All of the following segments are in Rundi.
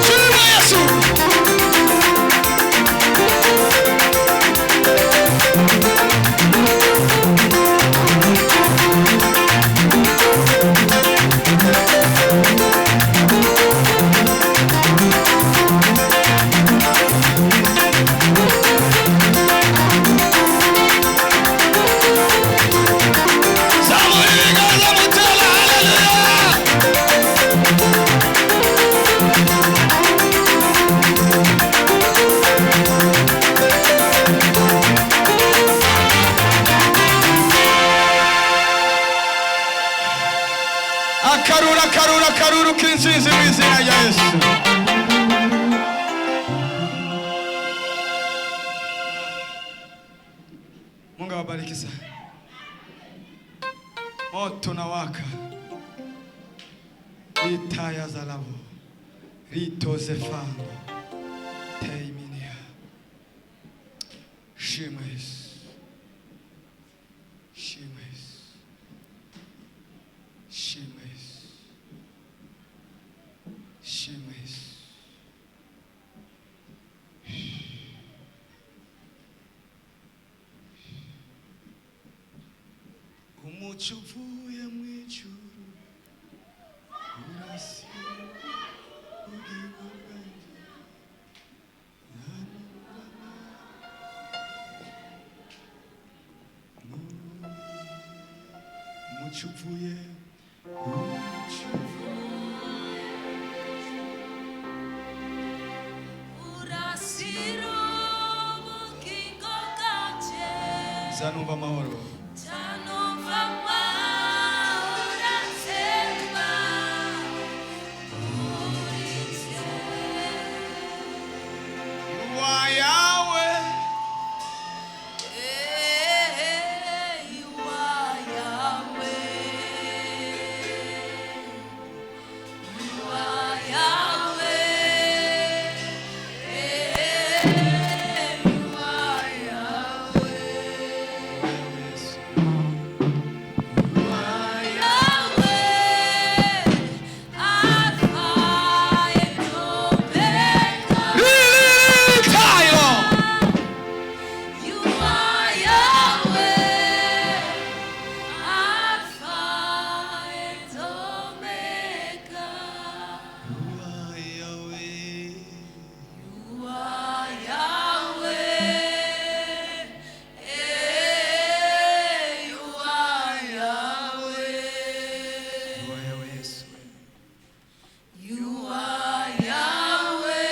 Shima Yesu. Zamura ibiganza mutera, haleluya. Akaruru, akaruru, akaruru k'intsinzi mu izina rya Yesu. Mungu awabariki sana. Moto na waka litaya zalavo ritozefando teiminia shima Yesu, shima Yesu, shima Yesu, shima Yesu. Umuco uvuye mu ijuru urasira ubugingo bwanjye. Umuco uvuye, umuco Urasira ubugingo bwanjye. Zanumva amahoro. Tanumva amahoro atemba muri jye. Wayawe. Eh, you are Yahweh. You are Yahweh. Eh, you are Yahweh. Yahweh, Alpha and Omega. Lilitayo. You are Yahweh, Alpha and Omega. You are Yahweh, eh, you are Yahweh. You are Yahweh,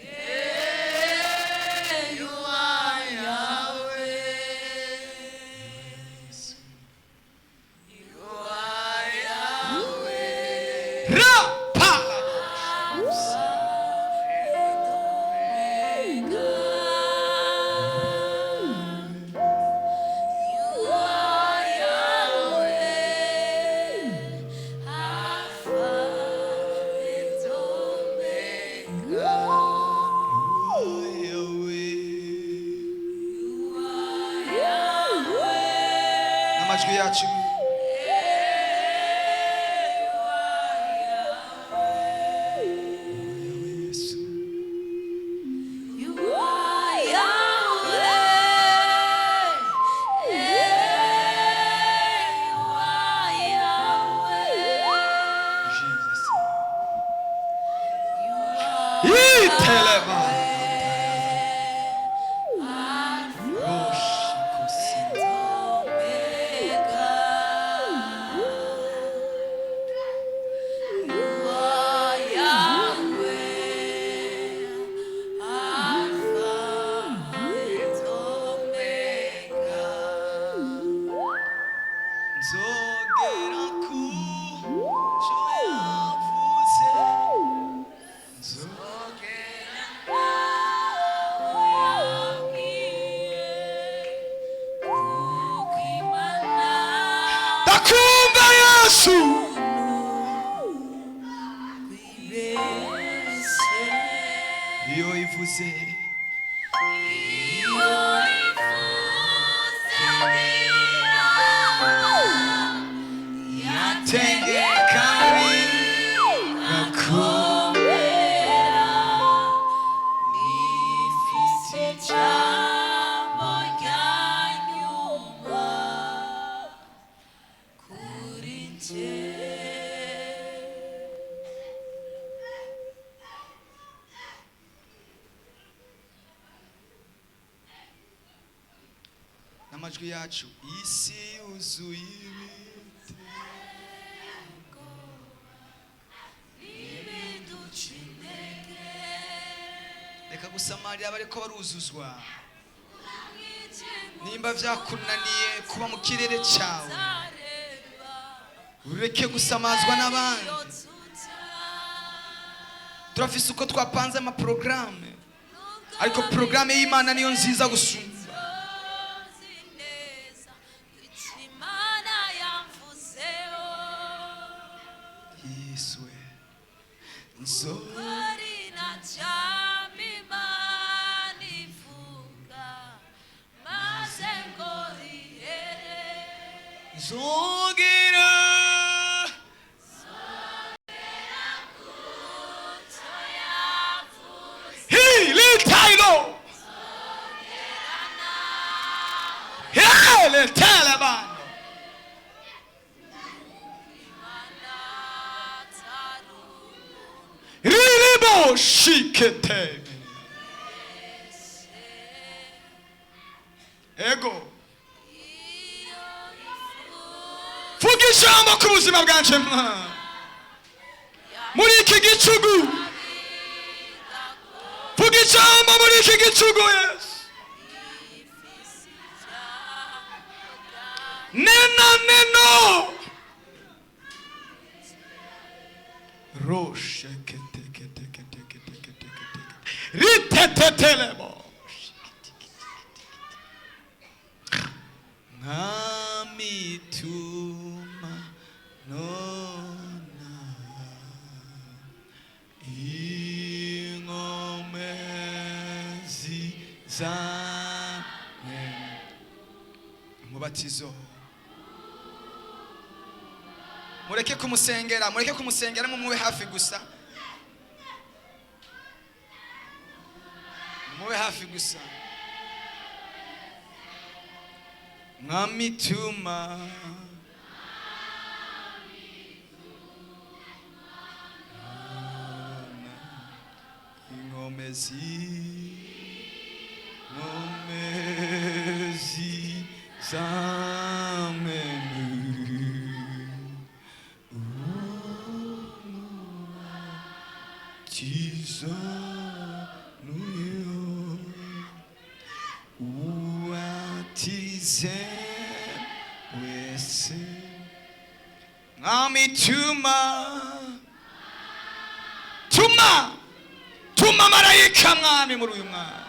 eh, you are Yahweh. You are Yahweh. Ra pa. You are Yahweh, Alpha and Omega. You are Yahweh. N'amajwi yacu. You are Yahweh. You are Yahweh. Jesus. You are Iteleva. Omega. You are Yahweh, Alpha and Omega. Nzogera ku cyo yavuze. Yesu. Kwibeshe. Iyo ivuze, Iyo ivuze biraba, yategeka bigakomera. Ifise ijambo rya nyuma kuri nje. N'amajwi yacu, isi yuzuye ibiti. Ntibiduce intege. Reka gusamarira bariko baruzuzwa. Nimba vyakunaniye kuba mu kirere cyawe, ureke gusamazwa n'abandi. Turafise uko twapanze amaporogaramu, ariko porogaramu y'Imana niyo nziza gusumba. Imana yamvuzeho. Yesu we nzo. Kuri na jambo Imana ivuga maze ngo rihere. Nzogera Icyo yavuze. Hilitailo heletelebano. Imana atari umuntu. Riribo shikete ego. Iyo ivuze, Vuga ijambo ku buzima bwanje mwa muri iki gicugu. Vuga ijambo muri iki gicugu, Yesu. Ifise ijambo rya Nena neno rosheketeketeketeketekete ritetetelebo. Mwami, tuma nona inkomezi zawe, umubatizo. Mureke kumusengera, mureke kumusengera, mumube hafi gusa, mumube hafi gusa. Mwami, tuma inkomezi, inkomezi zamwe. Umubatizo n'uyo uwatize wese. Mwami, tuma, tuma, tuma marayika, Mwami, muri uyu mwana.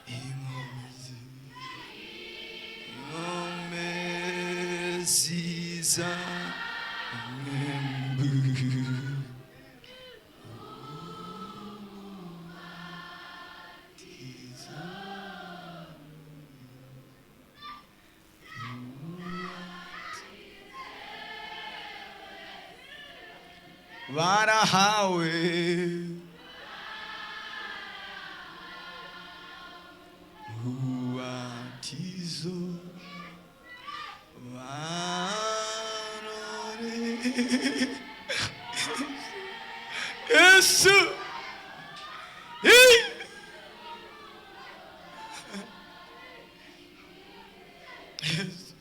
Inkomezi, inkomezi zamwe. Barahawe ubatizo barore Yesu. Ih! Yesu.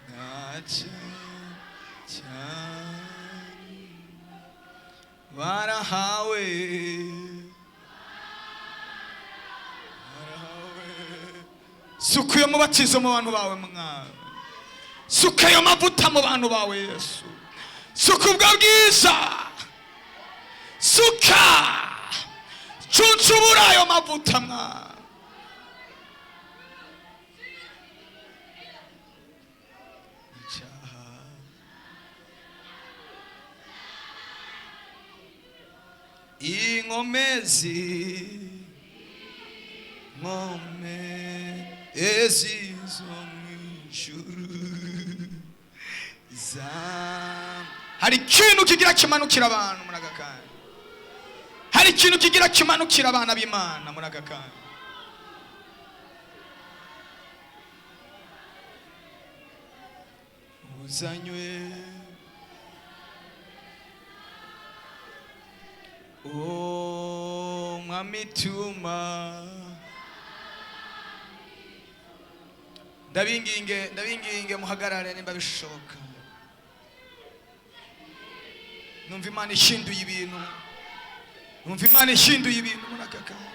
Naca cyane barahawe, barahawe. Suka iyo mubatizo mu bantu bawe, Mwami. Suka ayo mavuta mu bantu bawe, Yesu. Suka ubwo bwiza, suka, cuncubura ayo mavuta, Mwami. Inkomezi nkomezi zo mu ijuru za hari ikintu kigira kimanukira abantu muri aka kanya. Hari ikintu kigira kimanukira abana b'Imana muri aka kanya. Uzanywe o mwami tuma. Ndabinginge, ndabinginge muhagarare nimba bishoboka. Numva Imana ishinduye ibintu. Numva Imana ishinduye ibintu muri aka kanya.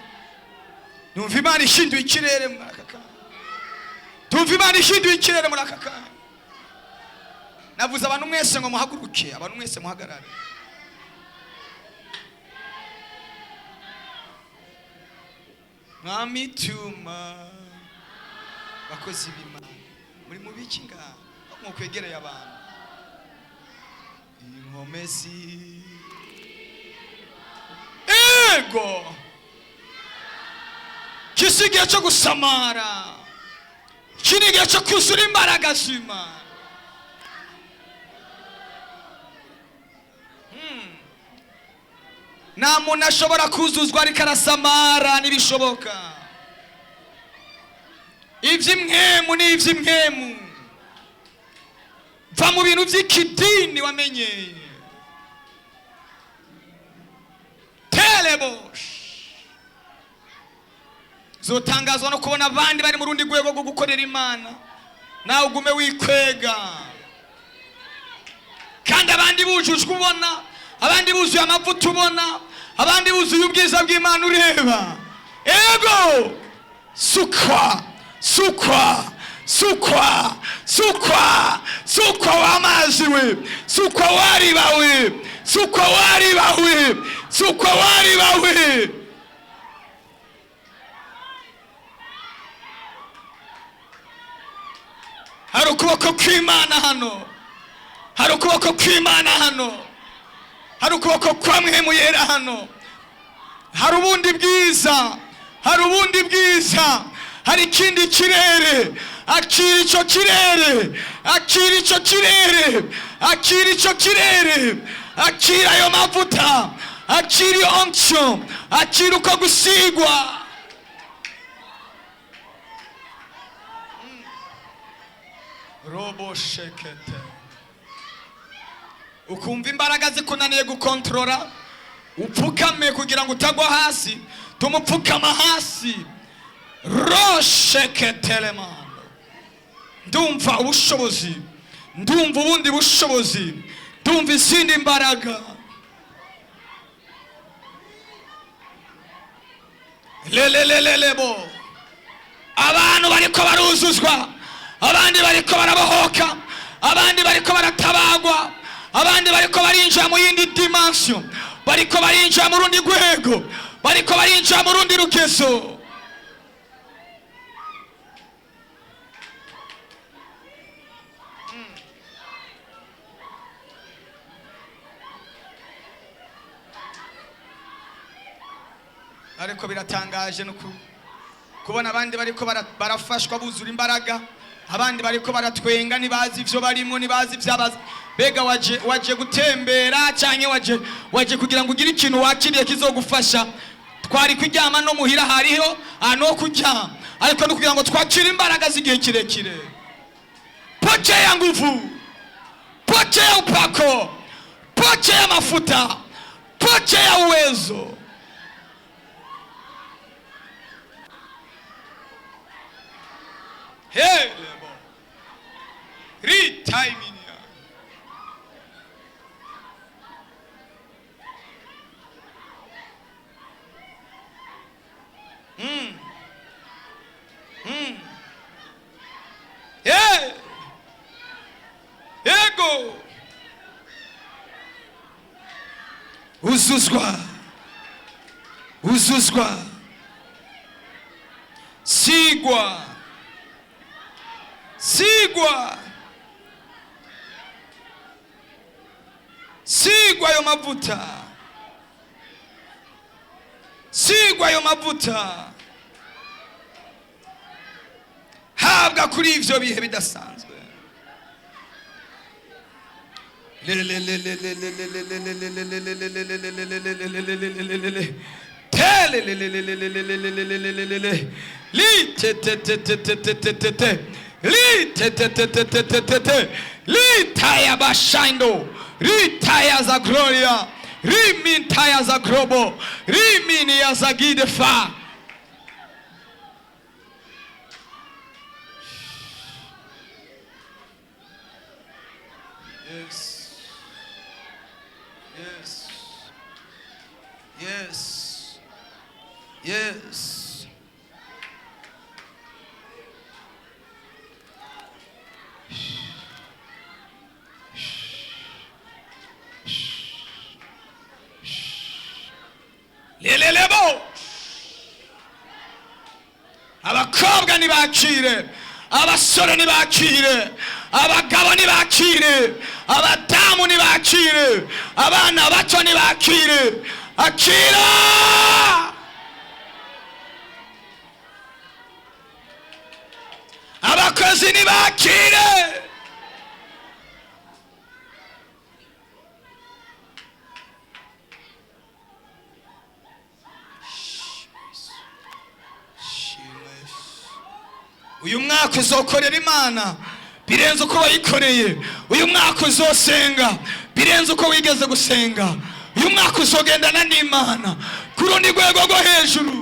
Numva Imana ishinduye ikirere muri aka kanya. Tumva Imana ishinduye ikirere muri aka kanya. Navuze abantu mwese ngo muhaguruke, abantu mwese muhagarare. Mwami tuma. Bakozi b'Imana muri mu biki ngaha mukwegereye abantu inkomezi ego kisi igihe cyo gusamara, iki ni igihe cyo kuzura imbaraga z'Imana. Nta muntu ashobora kuzuzwa ariko arasamara, ntibishoboka. Iby'imwemu ni iby'imwemu. Va mu bintu by'ikidini wamenyeye. Telebosh zotangazwa no kubona abandi bari mu rundi rwego rwo gukorera Imana, nawe ugume wikwega, kandi abandi bujujwe ubona, abandi buzuye amavuta ubona, abandi buzuye ubwiza bw'Imana ureba. Ego sukwa, sukwa, sukwa, sukwa, sukwa w'amazi we, sukwa wariba we, sukwa wariba we, sukwa wariba we. Hari ukuboko kw'Imana hano, hari ukuboko kw'Imana hano, hari ukuboko kwa Mwemu Yera hano. Hari ubundi bwiza, hari ubundi bwiza, hari ikindi kirere. Akira icyo kirere, akira icyo kirere, akira icyo kirere, akira ayo mavuta, akira iyo onction, akira uko gusigwa. Robo shekete. Ukumva imbaraga zikunaniye gukontorora, upfukame kugira ngo utagwa hasi. Tumupfukama hasi rosheketelemando. Ndumva ubushobozi, ndumva ubundi bushobozi, ndumva izindi mbaraga. Lelelelelebo. Abantu bariko baruzuzwa, abandi bariko barabohoka, abandi bariko baratabagwa, abandi bariko barinjira mu yindi dimension, bariko barinjira mu rundi rwego, bariko barinjira mu rundi rugezo. Ariko biratangaje no kubona abandi bariko barafashwa buzura imbaraga, abandi bariko baratwenga, ntibazi ivyo barimwo, ntibazi ivyabaza. Mbega waje, waje gutembera canke waje kugira ngo ugire ikintu wakiriye kizogufasha? Twari kuryama no muhira hariho ahantu ho kuryama, ariko no kugira ngo twakire imbaraga z'igihe kirekire. Pokea nguvu, pokea upako, pokea mafuta, pokea uwezo. Helebo. Ritaiminia. Hey. Ego. Uzuzwa. Uzuzwa. Sigwa. Sigwa. Sigwa ayo mavuta. Sigwa ayo mavuta. Habwa kuri ivyo bihe bidasanzwe. Litayabashaindo ritaya za gloria rimintaya za grobo rimini za gidefa. Yes. Yes. Yes. Yes. Lelelebo. Abakobwa nibakire, abasore nibakire, abagabo nibakire, abadamu nibakire, abana bato nibakire. Akira! Abakozi nibakire. Uyu mwaka uzokorera Imana birenze uko wayikoreye. Uyu mwaka uzosenga birenze uko wigeze gusenga. Uyu mwaka uzogendana n'Imana ku rundi rwego rwo hejuru.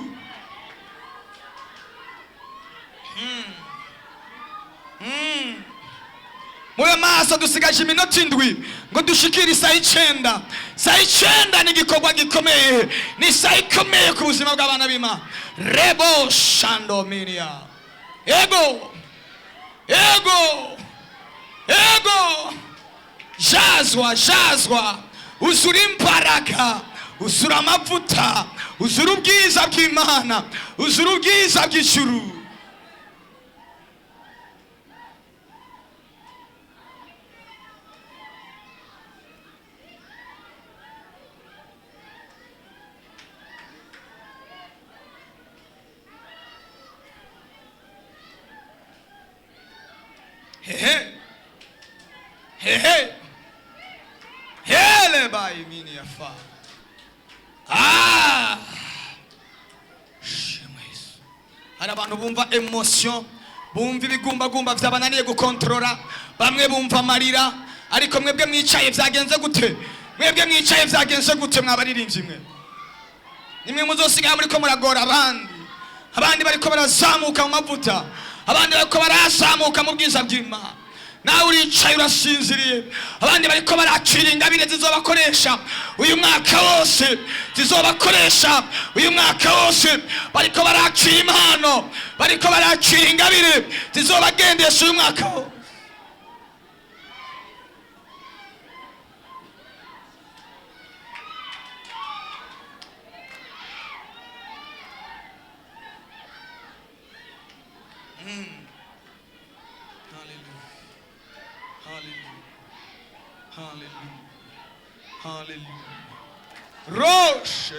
Mube maso, dusigaje iminota 7 ngo dushikire isaha 9. Isaha 9 ni igikorwa gikomeye, ni isaha ikomeye ku buzima bw'abana b'Imana. Rebo shandominia. Ego, ego, ego. Jazwa, jazwa. Uzura imbaraga, uzura amavuta, uzura ubwiza bw'Imana, uzura ubwiza bw'ijuru. Hehe, hehe, hele baimini yafa. Ah, shema Yesu. Hari abantu bumva emotion, bumva ibigumbagumba vyabananiye gukontorora, bamwe bumva amarira, ariko mwebwe mwicaye vyagenze gute? Mwebwe mwicaye vyagenze gute mwabaririmbyi mwe? Nimwe muzosigara muriko muragora abandi. Abandi bariko barazamuka mu mavuta, abandi bariko barazamuka mu bwiza bw'Imana. Nawe uricaye urasinziriye. Abandi bariko barakira ingabire zizobakoresha uyu mwaka wose, zizobakoresha uyu mwaka wose. Bariko barakira impano, bariko barakira ingabire zizobagendesha uyu mwaka wose.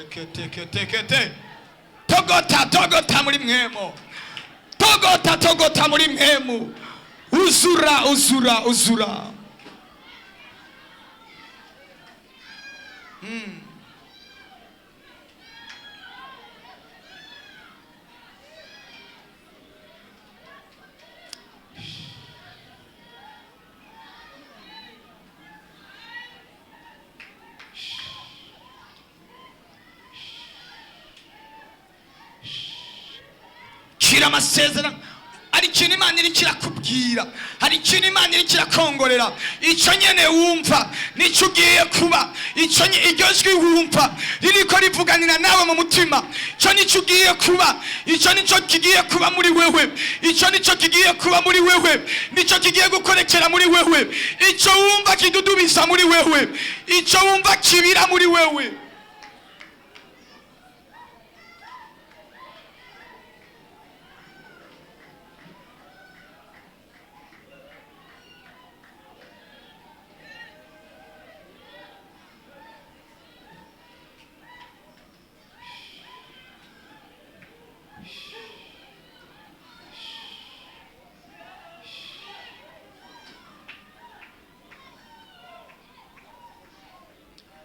Kete togota togota muri mwemo, togota togota muri mwemu. Uzura uzura uzura. Amasezerano hari ikintu Imana iri kirakubwira, hari ikintu Imana iri kirakongorera. Icyo nyene wumva nicyo ugiye kuba, icyo iryo jwi wumva ririko rivuganira nawe mu mutima, icyo nicyo ugiye kuba, icyo nicyo kigiye kuba muri wewe, icyo nicyo kigiye kuba muri wewe, nicyo kigiye gukorekera muri wewe. Icyo wumva kidudubiza muri wewe, icyo wumva kibira muri wewe.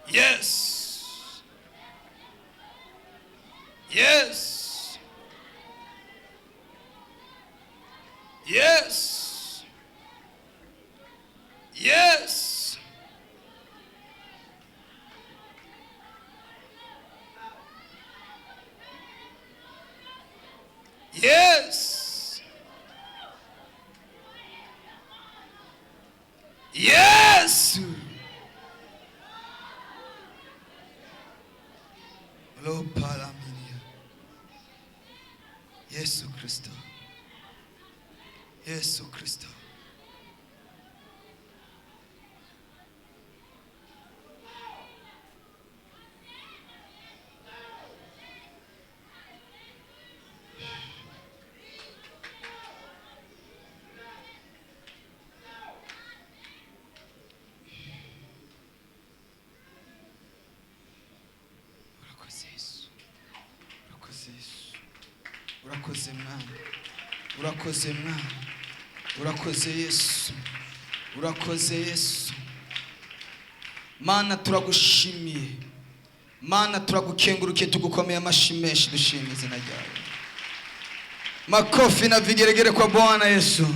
Yes. Yes. Yes. Yes. Yes. Yes. Lopalaminia. Yesu Kristo. Yesu Kristo. Urakoze Yesu. Urakoze Yesu. Urakoze Mwana. Urakoze Mwana. Urakoze Yesu. Urakoze Yesu. Mana turagushimiye. Mana turagukengurukiye, tugukomeye amashi menshi, dushima izina ryawe. Makofi na vigeregere kwa Bwana Yesu.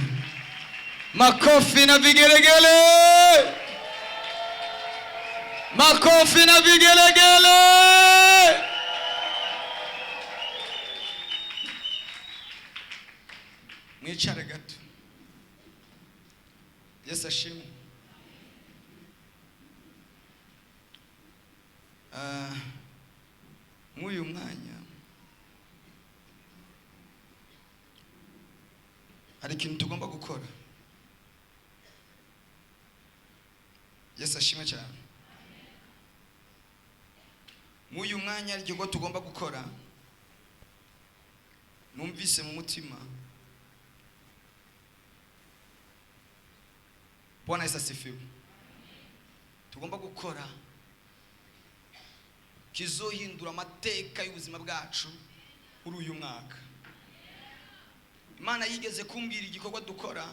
Makofi na vigeregere. Makofi na vigelegele. Mwicare gato. Yesu ashimwe. Ah, mw'uyu mwanya hari ikintu tugomba gukora. Yesu ashimwe cyane. Mw'uyu mwanya hari igikorwa tugomba gukora. Numvise mu mutima. Bwana Yesu asifiwe. Tugomba gukora kizohindura amateka y'ubuzima bwacu muri uyu mwaka. Imana yigeze kumbwira igikorwa dukora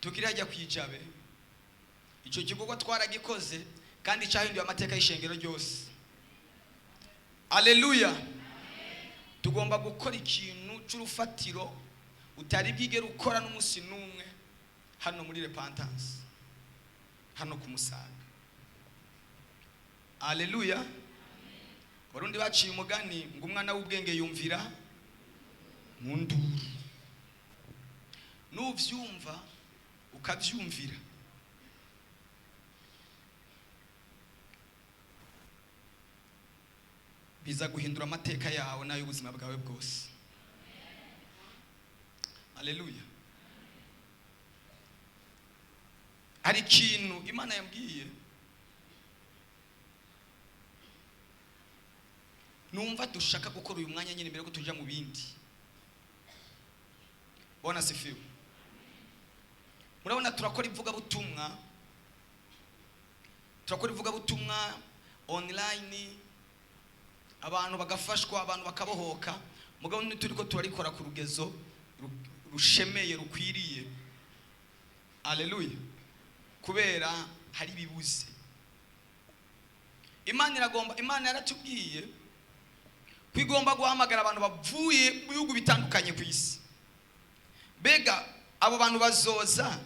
tukirajya kwijabe. Icyo gikorwa twaragikoze kandi cyahinduye amateka y'ishengero ryose. Aleluya. Tugomba gukora ikintu cy'urufatiro utari bwigere ukora n'umunsi n'umwe hano muri Repentance, hano ku Musaga. Aleluya. Abarundi baciye umugani ngo umwana w'ubwenge yumvira mu nduru. Nuvyumva ukavyumvira, biza guhindura amateka yawe n'ay'ubuzima bwawe bwose. Aleluya. Hari ikintu Imana yambwiye numva dushaka gukora uyu mwanya nyine mbere ko tuja mu bindi. Bwana asifiwe. Murabona turakora ivugabutumwa, turakora ivugabutumwa online, abantu bagafashwa, abantu bakabohoka. Mugabo ntituriko turarikora ku rugezo rushemeye, rukwiriye. Aleluya. Kubera hari ibibuze. Imana iragomba, Imana yaratubwiye ko igomba guhamagara abantu bavuye mu bihugu bitandukanye ku isi. Mbega abo bantu bazoza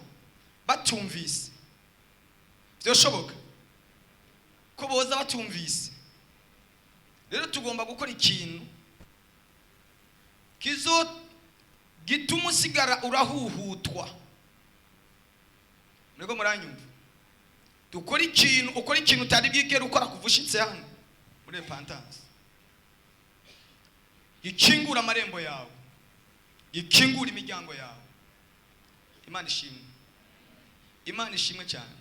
batumvise? Byoshoboka ko boza batumvise? Rero tugomba gukora ikintu kizo gituma usigara urahuhutwa. Muriko muranyumva? Dukora ikintu, ukora ikintu utari bwigere ukora kuva ushitse hano muri Repentance. Gikingura amarembo yawe, gikingura imiryango yawe. Imana ishimwe. Imana ishimwe cyane.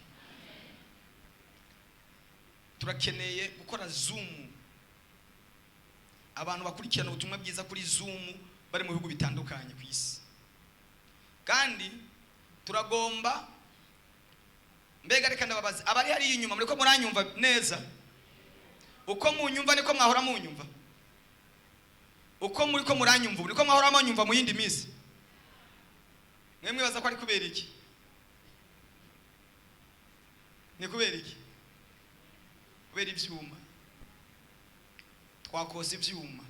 Turakeneye gukora Zoom, abantu bakurikirana ubutumwa bwiza kuri Zoom bari mu bihugu bitandukanye ku isi. Kandi turagomba, mbega reka ndababaza abari hariya inyuma, muriko muranyumva neza? Uko munyumva niko mwahora munyumva? Uko muriko muranyumva niko mwahora munyumva mu yindi minsi? Mwe mwibaza ko ari kubera iki? Ni kubera iki? Kubera ivyuma twakose, ivyuma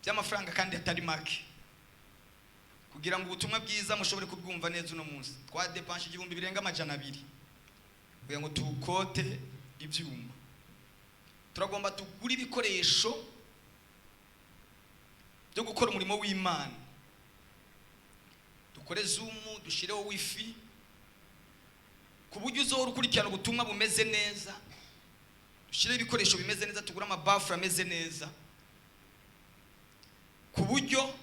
by'amafaranga kandi atari make, kugira ngo ubutumwa bwiza mushobore kubwumva neza. Uno munsi twadepanshe 200,000 kugira ngo tukote ibyuma. Turagomba tugure ibikoresho byo gukora umurimo w'Imana, dukore Zoom, dushireho wifi, ku buryo uzohora ukurikirana ubutumwa bumeze neza. Dushireho ibikoresho bimeze neza, tugure amabafure ameze neza, ku buryo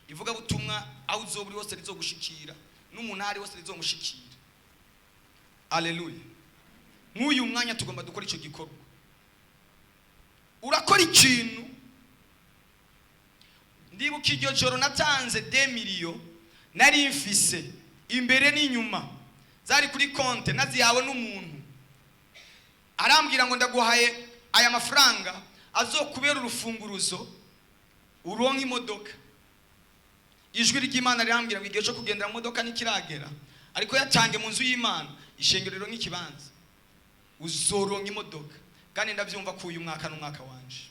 ivugabutumwa aho uzoba uri hose rizogushikira, n'umuntu aho ari hose rizomushikira. Aleluya! Nk'uyu mwanya tugomba dukora icyo gikorwa. Urakora ikintu. Ndibuka iryo joro natanze 2 millions nari mfise imbere n'inyuma, zari kuri konte, nazihawe n'umuntu, arambwira ngo: "Ndaguhaye aya mafaranga azokubera urufunguruzo uronka imodoka." Ijwi ry'Imana rirambwira ngo igihe cyo kugendera mu modoka ntikiragera, ariko yatange mu nzu y'Imana, ishengero rironka ikibanza, uzoronka imodoka. Kandi ndabyumva ko uyu mwaka n'umwaka wanje.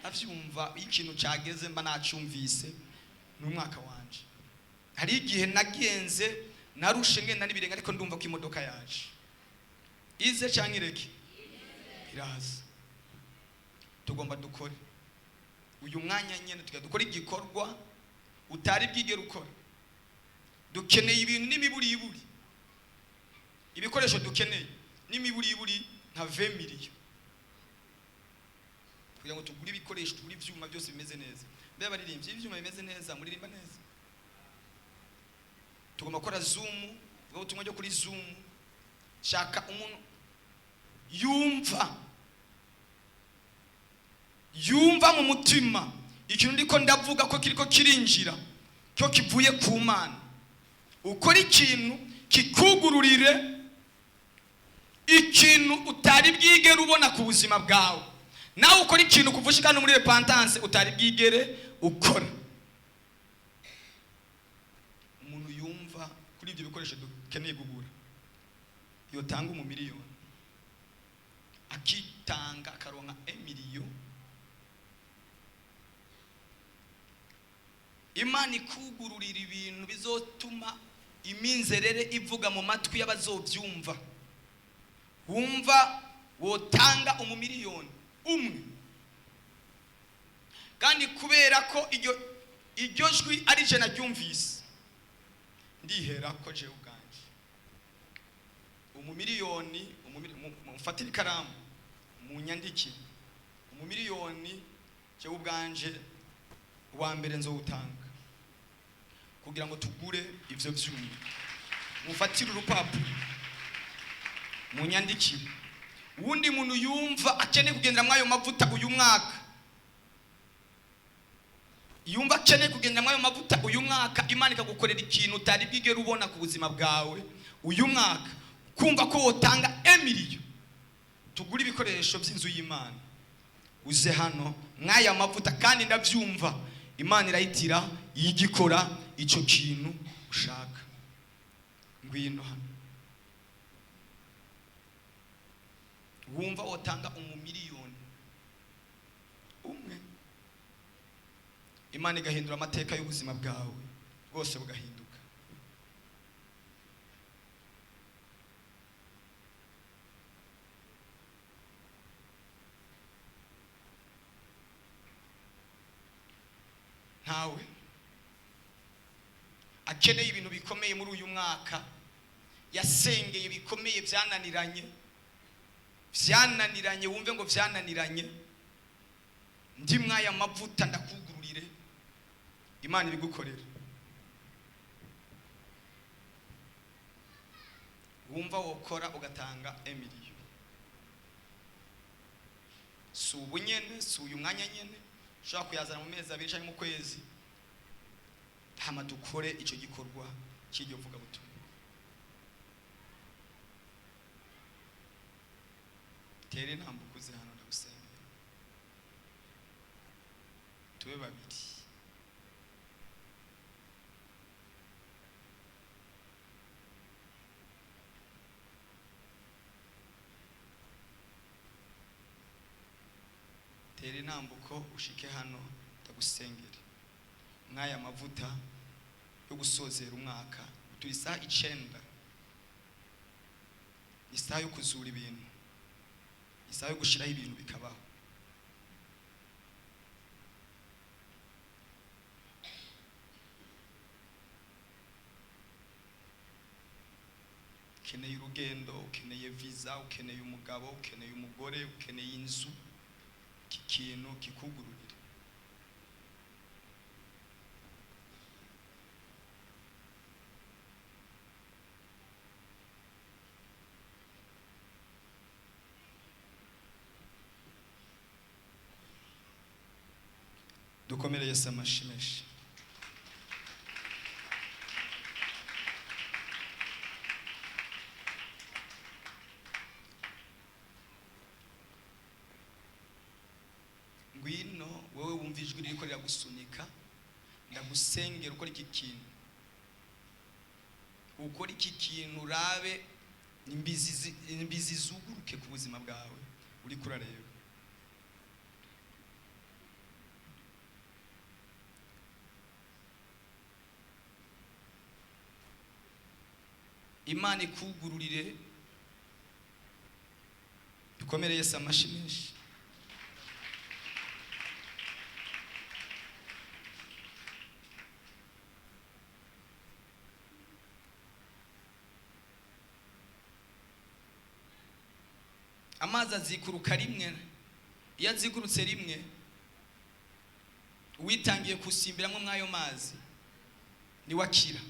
Ndabyumva, iyo ikintu cyageze mba nacyumvise, ni umwaka wanje. Hari igihe nagenze narushe, ngenda n'ibirenge, ariko ndumva ko imodoka yaje. Ize cyangwa ireke, iraza. Tugomba dukore uyu mwanya nyine, tujya dukora igikorwa utari bwigere ukora. Dukeneye ibintu n'imiburiburi, ibikoresho dukeneye n'imiburiburi nka 20 millions, kugira ngo tugure ibikoresho, tugure ibyuma byose bimeze neza. Mbe abaririmbyi, ibyuma bimeze neza, muririmba neza. Tugomba gukora Zoom, ubwo butumwa byo kuri Zoom. Shaka umuntu yumva mu mutima ikintu ndiko ndavuga ko kiriko kirinjira, cyo kivuye ku Mana. Ukora ikintu kikugururire ikintu utari bwigere ubona ku buzima bwawe. Nawe ukora ikintu kuva ushika no muri repentance utari bwigere ukora. Umuntu yumva kuri ibyo bikoresho dukeneye kugura yotanga umumiliyoni, akitanga, akaronka 1 million, Imana ikugururira ibintu bizotuma iminzerere ivuga mu matwi y'abazobyumva. Wumva wotanga umumiliyoni umwe, kandi kubera ko iryo jwi ari je naryumvise, ndihera ko jewe ubwanje umumiliyoni mumfatire ikaramu munyandikire, umumiliyoni jewe ubwanje wa mbere nzowutanga kugira ngo tugure ivyo vyuma. Mufatire urupapuro munyandikire. Uwundi muntu yumva akeneye kugendera muri ayo mavuta uyu mwaka, yumva akeneye kugendera muri ayo mavuta uyu mwaka, Imana ikagukorera ikintu utari bwigere ubona ku buzima bwawe uyu mwaka, kumva ko wotanga 1 million tugure ibikoresho by'inzu y'Imana, uze hano mw'aya mavuta. Kandi ndabyumva, Imana irayitira igikora icyo kintu ushaka. Ngwino hano, wumva wotanga umumiliyoni umwe, Imana igahindura amateka y'ubuzima bwawe bwose bugahinduka. Ntawe akeneye ibintu bikomeye muri uyu mwaka, yasengeye bikomeye byananiranye, byananiranye, wumve ngo byananiranye, ndi mwaya mavuta ndakugururire, Imana ibigukorera. Wumva wokora ugatanga 1 million, si ubu nyene, si uyu mwanya nyene, ushobora kuyazana mu mezi 2 cyangwa mu kwezi, hama dukore icyo gikorwa cy'iryo vugabutumwa. Tere intambwe ukuze hano, ndagusengera, tube babiri. Tera intambuko ushike hano, ndagusengere mw'aya mavuta yo gusozera umwaka. Turi isaha 9, isaha yo kuzura ibintu, isaha yo gushiraho ibintu bikabaho. Ukeneye urugendo, ukeneye visa, ukeneye umugabo, ukeneye umugore, ukeneye inzu, iki kintu kikugururire. Dukomere Yesu amashi menshi. Ngwino wowe wumva ijwi ririko riragusunika, ndagusengera ukora iki kintu, ukora iki kintu, urabe imbizi zuguruke ku buzima bwawe uriko urareba. Imana ikugururire. Dukomere Yesu amashi menshi. Amazi azikuruka rimwe, iyo azikurutse rimwe, uwitangiye kusimbiramwo mw'ayo mazi niwe akira.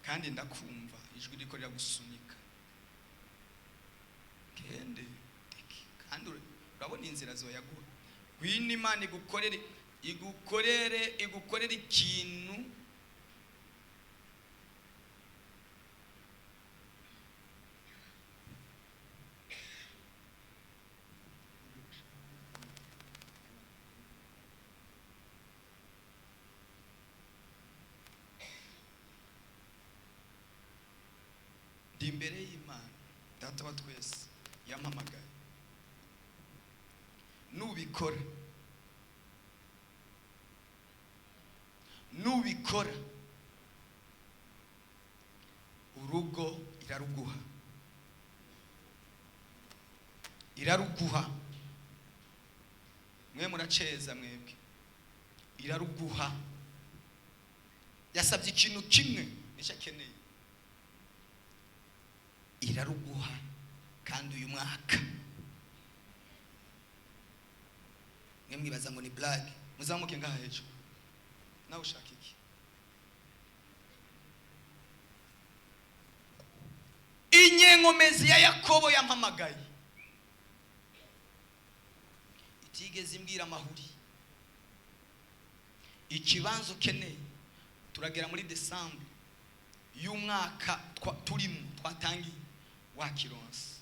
Kandi ndakumva ijwi riko riragusunika, gende kandi urabona inzira zoyaguha. Ngwino Imana igukorere, igukorere, igukorere ikintu. Ndi imbere y'Imana Data wa twese yampamagaye. Nubikora, nubikora, urugo iraruguha, iraruguha. Mwe muraceza mwebwe, iraruguha. Yasabye ikintu kimwe nicyo akeneye, iraruguha. Kandi uyu mwaka mwe mwibaza ngo ni blague, muzamuke ngaha hejuru. Nawe ushaka iki? Inyenkomezi ya Yakobo yampamagaye, itigeze imbwira amahuri. Ikibanza ukeneye, turagera muri Desambu y'umwaka turimo twatangiye wakironse.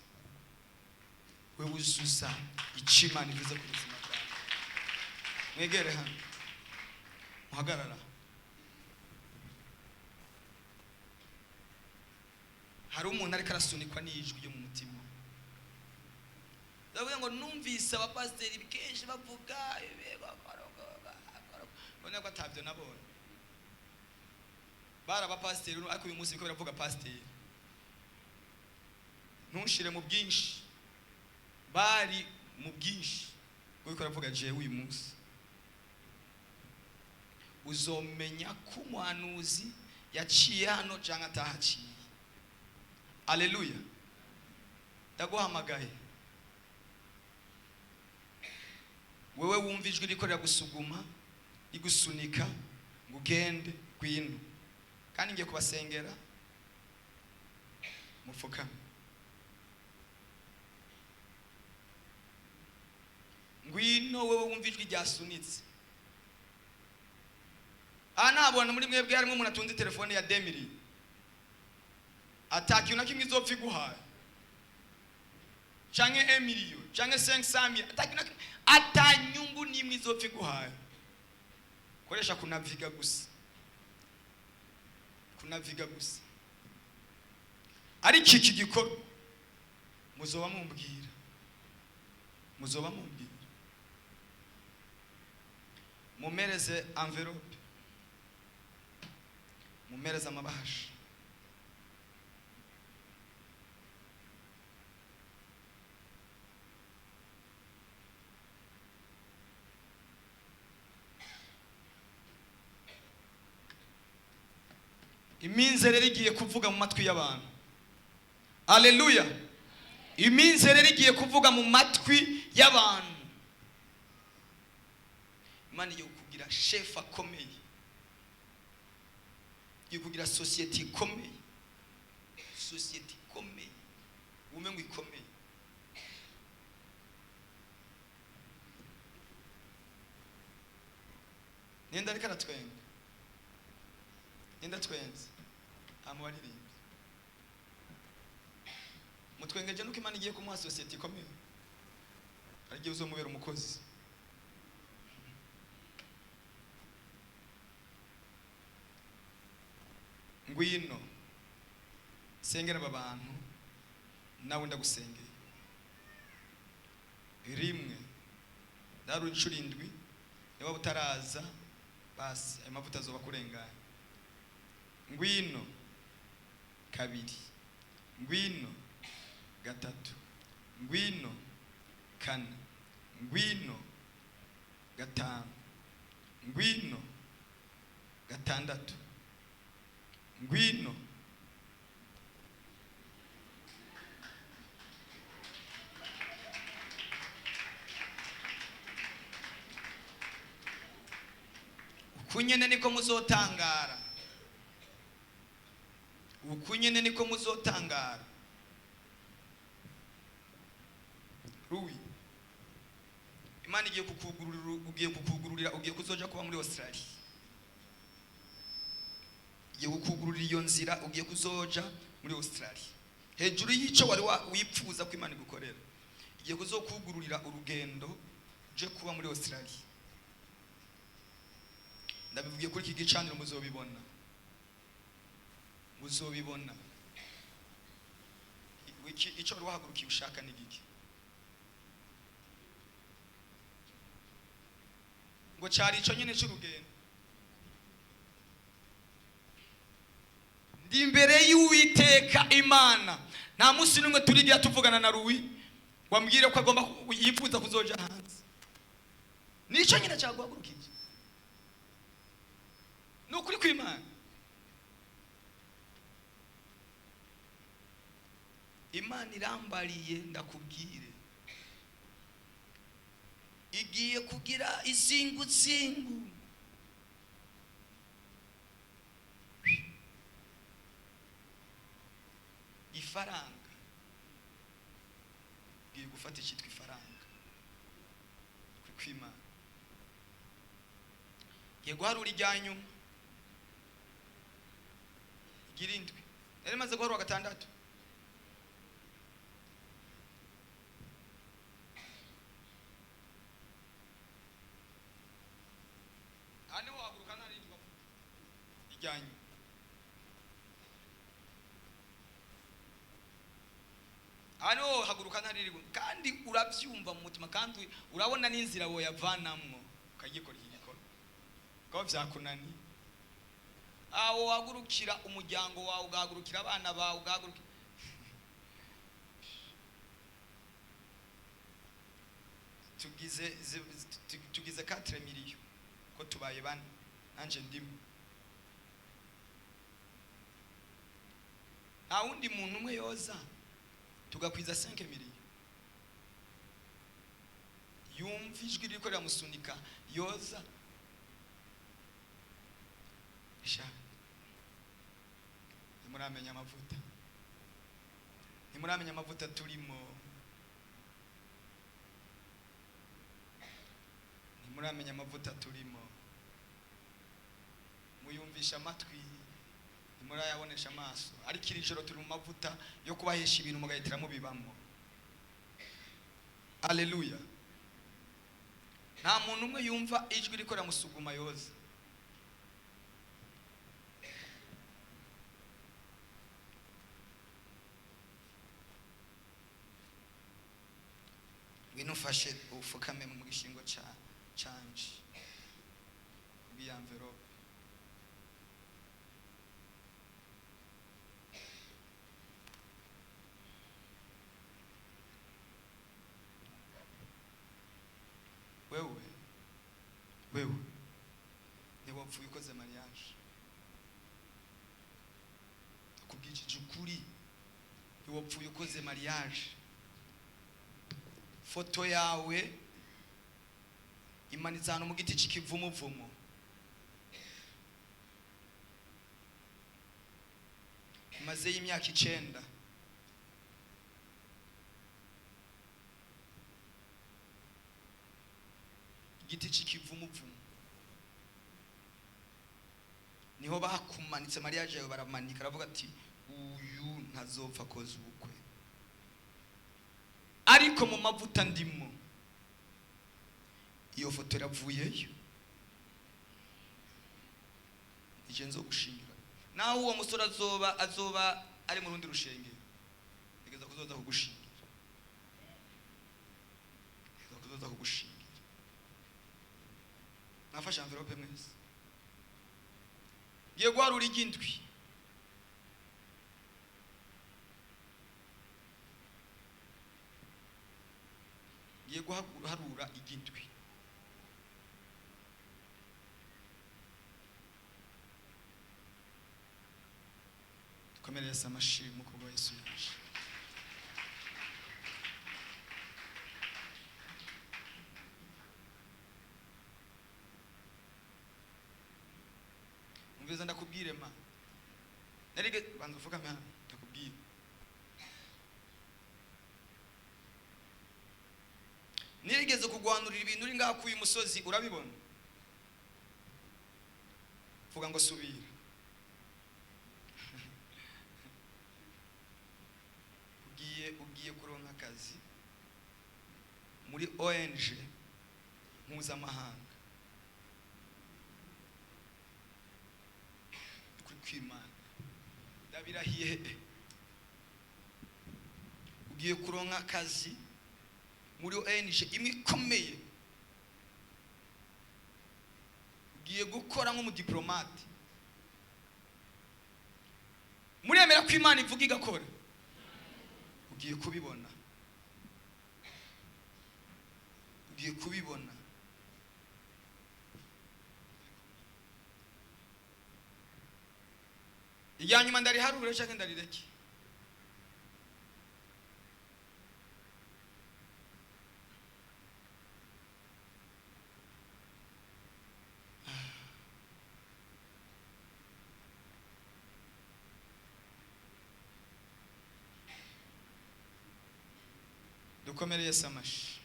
We wuzuza icyo Imana ivuze ku buzima bwawe. Mwegere hano, muhagarara. Hari umuntu ariko arasunikwa n'ijwi ryo mu mutima. Ndavuga ngo numvise abapasiteri kenshi bavuga, mbona ko atabyo nabonye. Bari abapasiteri, ariko uyu munsi biko biravuga pasiteri. Ntushire mu bwinshi, bari mu bwinshi bwo biravuga jewe uyu munsi. Uzomenya ko umuhanuzi yaciye hano canke atahaciye. Aleluya. Ndaguhamagaye wewe wumva ijwi riko riragusuguma, rigusunika ngo ugende, ngwino. Kandi ngiye kubasengera, mupfukame. Ngwino wewe wumva ijwi ryasunitse. Aha ntabona muri mwebwe harimo umuntu atunze telefone ya demiri, ata kintu na kimwe izopfa iguhaye, canke emiliyo canke 500,000, ata kintu na kimwe, ata nyungu n'imwe izopfa iguhaye. Koresha kunaviga gusa, kunaviga gusa. Ariko iki gikorwa muzoba mumbwira. Muzoba mumbwira. Mumereze envelope, mumereze amabahasha. Iminsi rero igiye kuvuga mu matwi y'abantu. Aleluya. Iminsi rero igiye kuvuga mu matwi y'abantu. Imana igiye kukugira chef akomeye, igiye kugira société ikomeye, société ikomeye, wume ngo ikomeye. Nenda ariko aratwenga, nenda twenze amubaririmbyi mutwengeje nuko Imana igiye kumuha société ikomeye, arigiye uzomubera umukozi. Ngwino sengera aba bantu, nawe ndagusengeye. Rimwe daru inshuro indwi, niba utaraza basi ayo mavuta azoba kurenganya. Ngwino kabiri, ngwino gatatu, ngwino kane, ngwino gatanu, ngwino gatandatu, ngwino ukunyene niko muzotangara, ukunyene niko muzotangara. Ruwi, Imana igiye kukugururira, ugiye kukugururira, ugiye kuzoja kuba muri Australia. Igiye kukugururira iyo nzira, ugiye kuzoja muri Australia. Hejuru y'ico wari wipfuza ko Imana igukorera, igiye kuzokugururira urugendo uje kuba muri Australia. Ndabivugiye kuri iki gicaniro, muzobibona, muzobibona. Iki ico wari wahagurukiye ushaka ni giki? Ngo cari ico nyene c'urugendo. Ndi imbere y'Uwiteka Imana. Nta munsi n'umwe turigira tuvugana na Ruwi wambwire ko agomba yifuza kuzoja hanze. Nico nyine cyaguhagurukije. Ni ukuri kw'Imana. Imana irambariye, ndakubwire, igiye kugira izinguzingu. Ifaranga igiye gufata icyitwa ifaranga kuri kw'Imana. Igiye guharura irya nyuma, igira indwi. Nari maze guharura gatandatu. Aha niho wahaguruka nta rindi bavuga irya nyuma. Aha niho wahaguruka nta rindi, kandi urabyumva mu mutima, kandi urabona n'inzira woyavanamwo ukagikora iki gikorwa kuko vyakunaniye. Aho wahagurukira umuryango wawe, ugahagurukira abana bawe, ugahagurukira tugize 4 millions ko tubaye bane, nanje ndimo. Nta wundi muntu umwe yoza tugakwiza 5 millions yumva ijwi ririko riramusunika yoza. Sha, ntimuramenya amavuta, ntimuramenya amavuta turimo, ntimuramenya amavuta turimo. Muyumvisha amatwi, ntimurayabonesha amaso. Ariko iri joro turi mu mavuta yo kubahesha ibintu mugahitira mubibamo. Haleluya. Nta muntu umwe yumva ijwi riko riramusuguma yoza. Ngwino ufashe ufukame mu gishingo ca canje kubw'iyi envelope. Wewe, wewe ntiwapfuye ukoze mariage. Ndakubwije ukuri, ntiwapfuye ukoze mariage. Foto yawe imanitse ahantu mu giti c'ikivumuvumu. Imazeyo imyaka 9. Igiti c'ikivumuvumu niho bakumanitse mariage yawe, baramanika, aravuga ati uyu ntazopfa koza ubukwe. Ariko mu mavuta ndimo, iyo foto iravuyeyo, ije nzo gushingira. Naho uwo musore azoba ari mu rundi rushengero, ntegeza kuzoza kugushingira, ntegeza kuzoza kugushingira. Nafashe envelope mwese, ngiye guharura igindwi. Ngiye guharura igindwi. Dukomere Yesu amashi, umukobwa wa Yesu yaje. Umviza ndakubwire ma. Narige banza ufukame hano ndakubwire. Nirigeze kugwanurira ibintu uri ngaha kuyu musozi, urabibona? Vuga ngo subira. Ugiye kuronka akazi muri ONG mpuzamahanga. Kuri kwimana ndabirahiye, ugiye kuronka akazi muri ONG imwe ikomeye, ugiye gukora nk'umudiplomate. Muremera ko Imana ivuga igakora? Ugiye kubibona, ugiye kubibona. Irya nyuma ndariharure canke ndarireke? Dukomere Yesu amashi.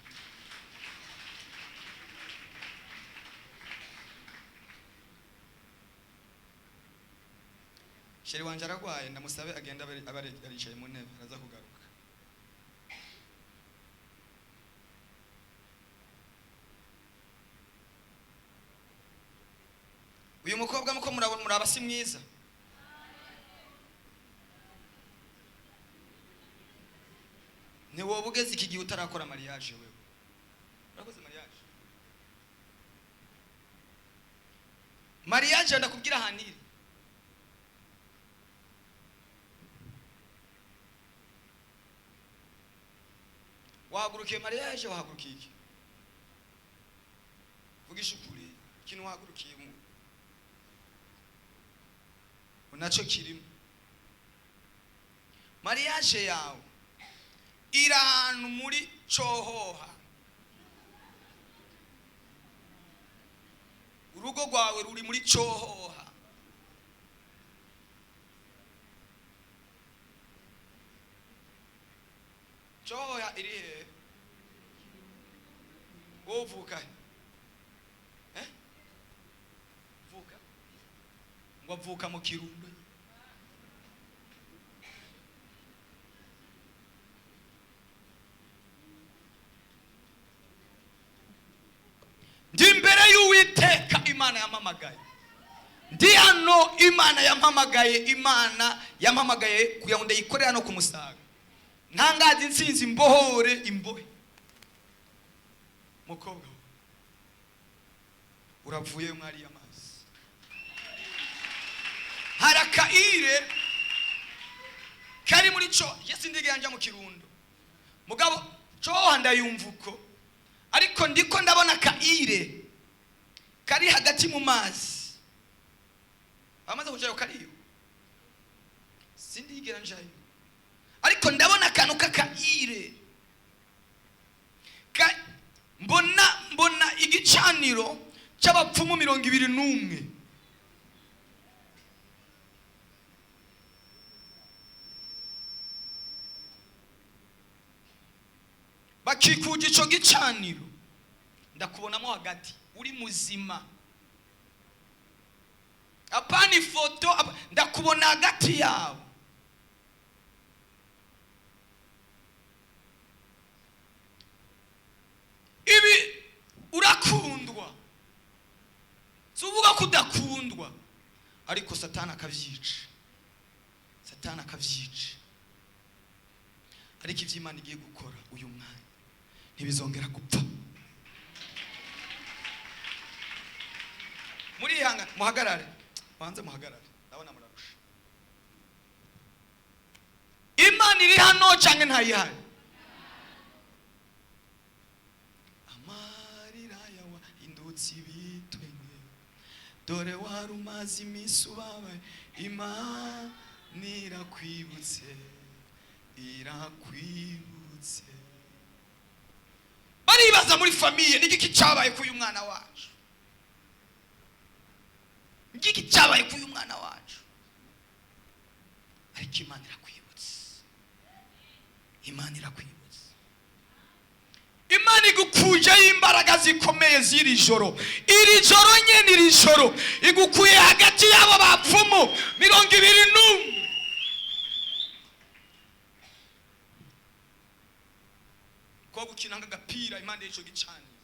Sheri wanje aragwaye, ndamusabe agenda abe aricaye mu ntebe, araza kugaruka. Uyu mukobwa muko murabona, muraba si mwiza? Ntiwoba ugeze iki gihe utarakora mariage? Wewe urakoze mariage? Mariage ndakubwira ahantu iri. Wahagurukiye mariage, wahagurukiye iki? Vugisha ukuri, ikintu wahagurukiye mu naco kirimo. Mariage yawe iri ahantu muri Cohoha. Urugo rwawe ruri muri Cohoha. Cohoha iri hehe? Wowe uvuka he? Eh? Vuka ngo avuka mu Kirundo. Ndi imbere y'Uwiteka Imana yampamagaye, ndi hano Imana yampamagaye, Imana yampamagaye kugira ngo ndayikorere hano ku Musaga, ntangaze intsinzi, imbohore imbohe. Mukobwa we, uravuye mwari amazi. Hari akaire kari muri co yesi ndigera nja mu Kirundo, mugabo coha ndayumva uko, ariko ndiko ndabona akaire kari hagati mu mazi. Amaze kujayo kariyo, sindigera njayo, ariko ndabona akantu k'akaire. Mbona igicaniro cy'abapfumu 21. Bakikuje ico gicaniro. Ndakubonamo hagati uri muzima, apana ifoto, ndakubona hagati yabo. Ibi urakundwa, si uvuga ko udakundwa, ariko Satani akavyica, Satani akavyica. Ariko ivyo Imana igiye gukora uyu mwanya ntibizongera gupfa. Murihanga, muhagarare, banze muhagarare, ndabona murarusha. Imana iri hano canke ntayihari? Amarira yawe indutsi ibitwenge, dore wari umaze iminsi ubabaye, Imana irakwibutse, irakwibutse. Baribaza muri famille, n'igiki cyabaye k'uyu mwana wacu? N'igiki cyabaye k'uyu mwana wacu? Ariko Imana irakwibutse, Imana irakwibutse. Imana igukujeho imbaraga zikomeye z'iri joro, iri joro nyene, iri joro igukuye hagati y'abo bapfumu 21. Ko gukina nk'agapira impande y'ico gicaniro,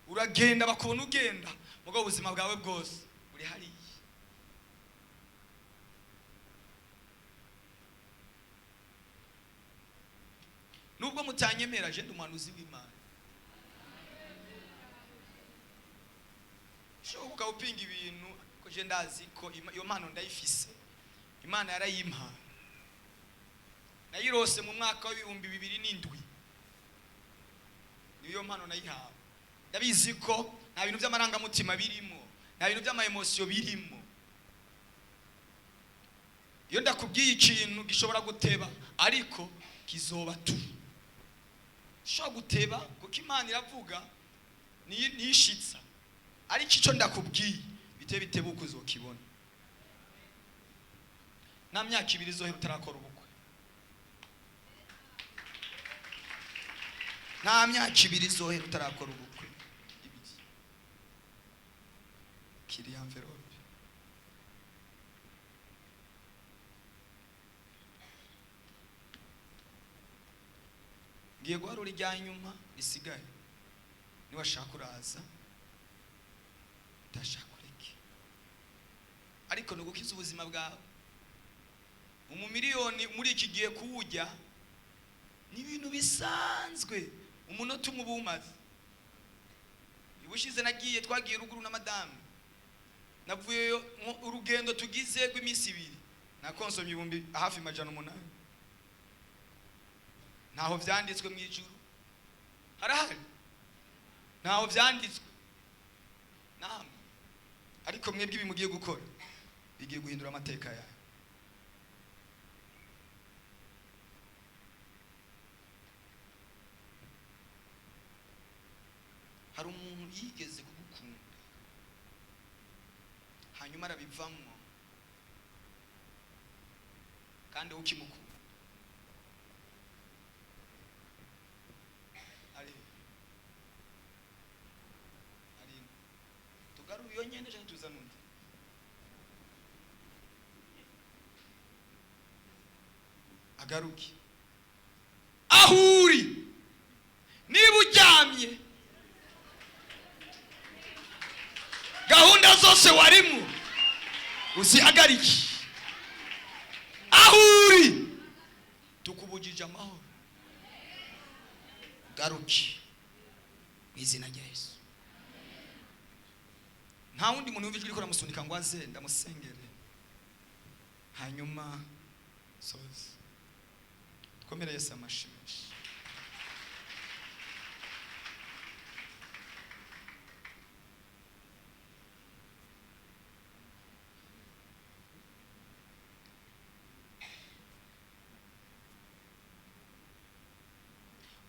uragenda bakubona ugenda, mugabo ubuzima bwawe bwose buri hariya. Nubwo mutanyemera, je ndi umuhanuzi w'Imana. Ushobora ukaba upinga ibintu, ko je ndazi ko iyo mpano ndayifise, Imana yarayimpaye, nayirose mu mwaka w'2007, niyo mpano nayihawe. Ndabizi ko nta bintu by'amarangamutima birimo, nta bintu by'ama-émotion birimo. Iyo ndakubwiye ikintu gishobora guteba, ariko kizoba tu gishobora guteba, kuko Imana iravuga niyishitsa. Ariko icyo ndakubwiye bite bitebuka uzokibona. Nta myaka 2 izohera utarakora ubukwe, nta myaka 2 izohera utarakora ubukwe. 2 kiri envelope. Ngiye guharura irya nyuma risigaye, niwashaka uraza, utashaka ureke, ariko ni ugukiza ubuzima bwawe. Umumiliyoni muri iki gihe kuwujya ni ibintu bisanzwe, umunota umwe uba uwumaze. Ubushize nagiye, twagiye ruguru na madamu, navuyeyo urugendo tugize rw'iminsi 2 nakonsomye ibihumbi hafi 800. Ntaho vyanditswe mu ijuru, harahari, ntaho vyanditswe namwe. Ariko mwebwe ibi mugiye gukora bigiye guhindura amateka yawe. Hari umuntu yigeze kugukunda hanyuma arabivamwo, kandi wowe ukimukunda. Ari ari tugarure iyo nyene canke tuzane undi? Agaruke aho uri, niba uryamye gahunda zose warimo uzihagarike. Aho uri tukubujije amahoro, garuke. Mu izina rya Yesu. Nta wundi muntu wumva ijwi riko ramusunika ngo aze ndamusengere, hanyuma soze. Twomere Yesu amashi menshi.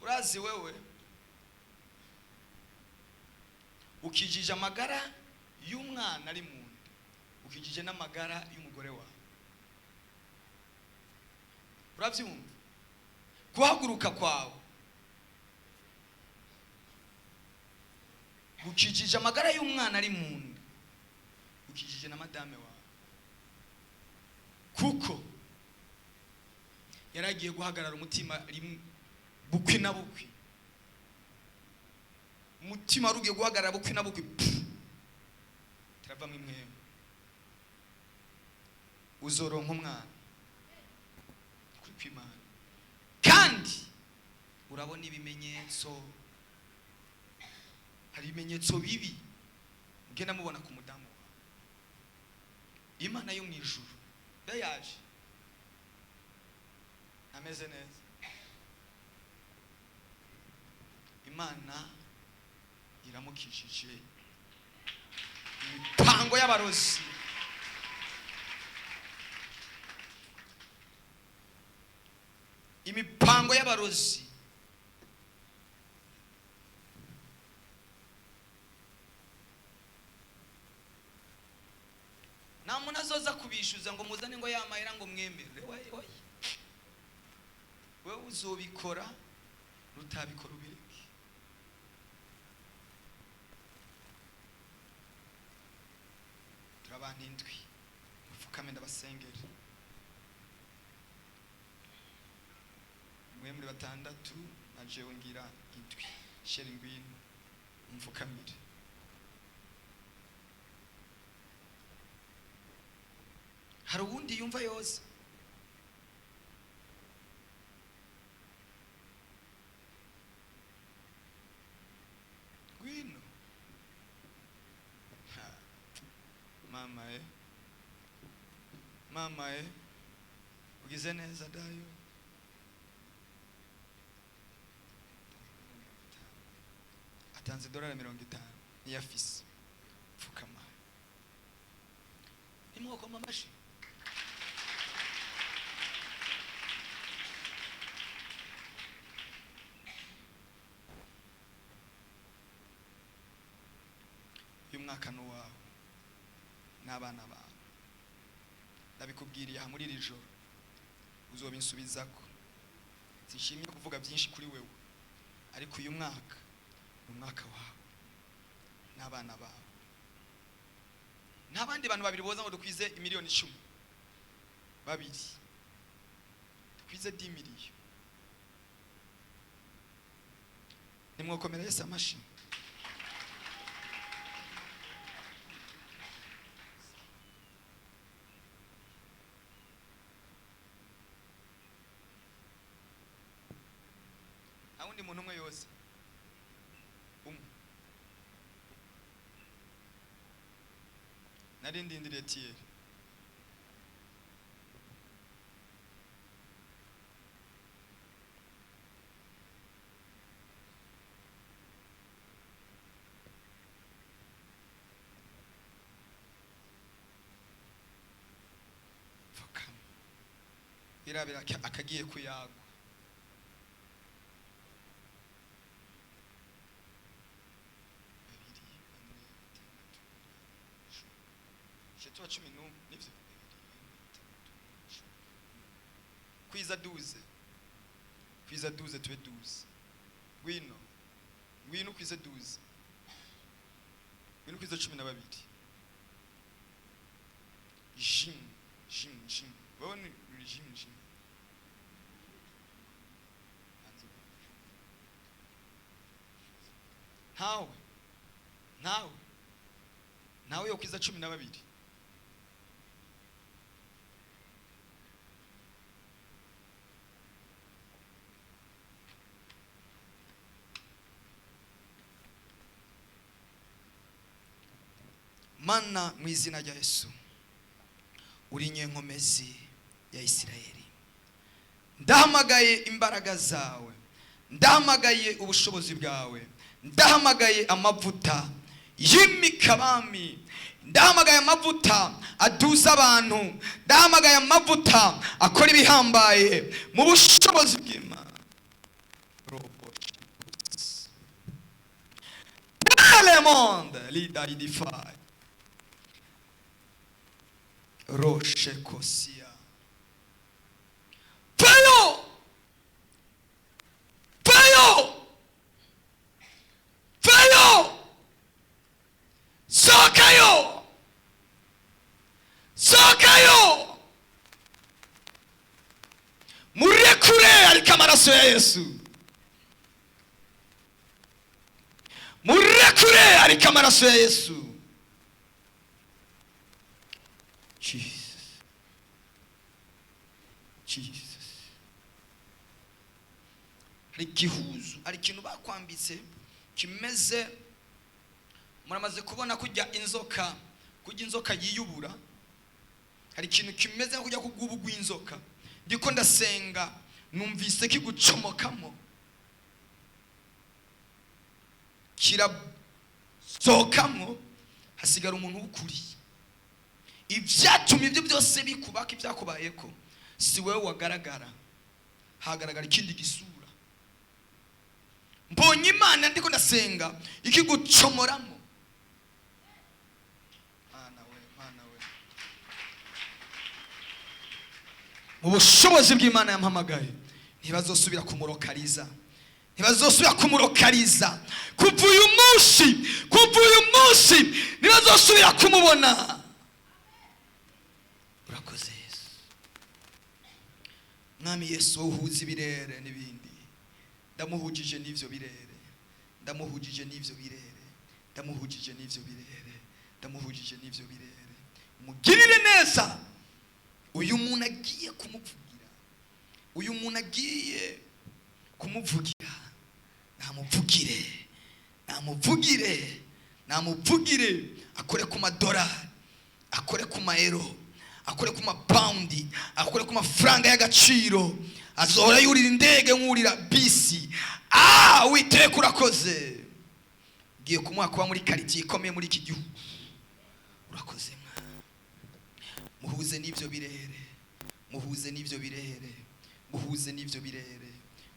Urazi wewe ukijije amagara y'umwana ari mu nda, ukijije n'amagara y'umugore wawe. Urabyumva? Guhaguruka kwawe ukijije amagara y'umwana ari mu nda, ukijije na madame wawe, kuko yaragiye guhagarara umutima rimwe bukwi na bukwi. Umutima wari ugiye guhagarara bukwi na bukwi, turavamo imwemu. Uzoronka umwana kuri kw'Imana, kandi urabona ibimenyetso. Hari ibimenyetso bibi mugenda mubona ku mudamu wawe. Imana yo mu ijuru yaje ameze neza. Imana iramukijije imipango y'abarozi. Imipango y'abarozi. Nta muntu azoza kubishyuza ngo muzane ngo yamahera ngo mwemere. Wewe uzobikora, rutabikora ubireke. Turabana indwi, mupfukame ndabasengere. Mwe muri batandatu na jewe ngira indwi. Sheri ngwino mupfukamire. Hari uwundi yumva yose? Ngwino. Mama mama ugize neza dayo. Atanze $50 niyo afise. Pfukama. Nimwokoma amashi. Uyu mwaka ni uwawe n'abana bawe. Ndabikubwiriye aha muri iri joro, uzobinsubizako. Sinshimye kuvuga byinshi kuri wewe, ariko uyu mwaka ni umwaka wawe n'abana bawe. N'abandi bantu babiri boza ngo dukwize imiliyoni 10, babiri dukwize 10 miliyoni. Nimwokomera Yesu amashi. Undi muntu umwe yose umwe nari ndindiriye Thierry. Pfukama. Irabira akagiye kuyagwa. Tuba 11 nivyo. Kwiza 12, kwiza 12 tube 12. Ngwino ngwino kwiza 12, ngwino kwiza 12. Jim jim jim, wewe ni jim jim. Ntawe ntawe ntawe yo kwiza 12. Mana, mu izina rya Yesu, uri nyenkomezi ya Isirayeli, ndahamagaye imbaraga zawe, ndahamagaye ubushobozi bwawe, ndahamagaye amavuta y'imikabami, ndahamagaye amavuta aduza abantu, ndahamagaye amavuta akora ibihambaye mu bushobozi bw'Imana. Le monde leader identify Roche Kosia. Fayo! Fayo! Fayo! Sokayo! Sokayo! Murekure ariko amaraso ya Yesu. Murekure ariko amaraso ya Yesu. Jesus. Jesus. Hari igihuzu, hari ikintu bakwambitse kimeze, muramaze kubona kujya inzoka, kujya inzoka yiyubura, hari ikintu kimeze nko kujya kugubu gw'inzoka. Ndiko ndasenga numvise kigucomokamo, kirasohokamo, hasigara umuntu w'ukuri. Ibyatumye ibyo byose bikubaka, ibyakubayeko si wowe wagaragara, hagaragara ikindi gisura. Mbonye Imana ndiko ndasenga ikigucomoramo. Mana we, Mana we, mu bushobozi bw'Imana yampamagaye, ntibazosubira kumurokariza, ntibazosubira kumurokariza kuva uyu munsi, kuva uyu munsi ntibazosubira kumubona. Urakoze Yesu. Mwami Yesu, wowe uhuza ibirere n'ibindi, ndamuhujije n'ivyo birere, ndamuhujije n'ivyo birere, ndamuhujije n'ivyo birere, ndamuhujije n'ivyo birere. Mugirire neza uyu muntu agiye kumuvugira, uyu muntu agiye kumuvugira, namuvugire, namuvugire, namuvugire, akore ku madolari, akore ku maero, akore ku mapawundi, akore ku mafaranga y'agaciro, azohora yurira indege nk'urira bisi. Witeka urakoze, ngiye kumuha kuba muri quartier ikomeye muri iki gihugu. Urakoze mwana, muhuze n'ivyo birere, muhuze n'ivyo birere, muhuze n'ivyo birere,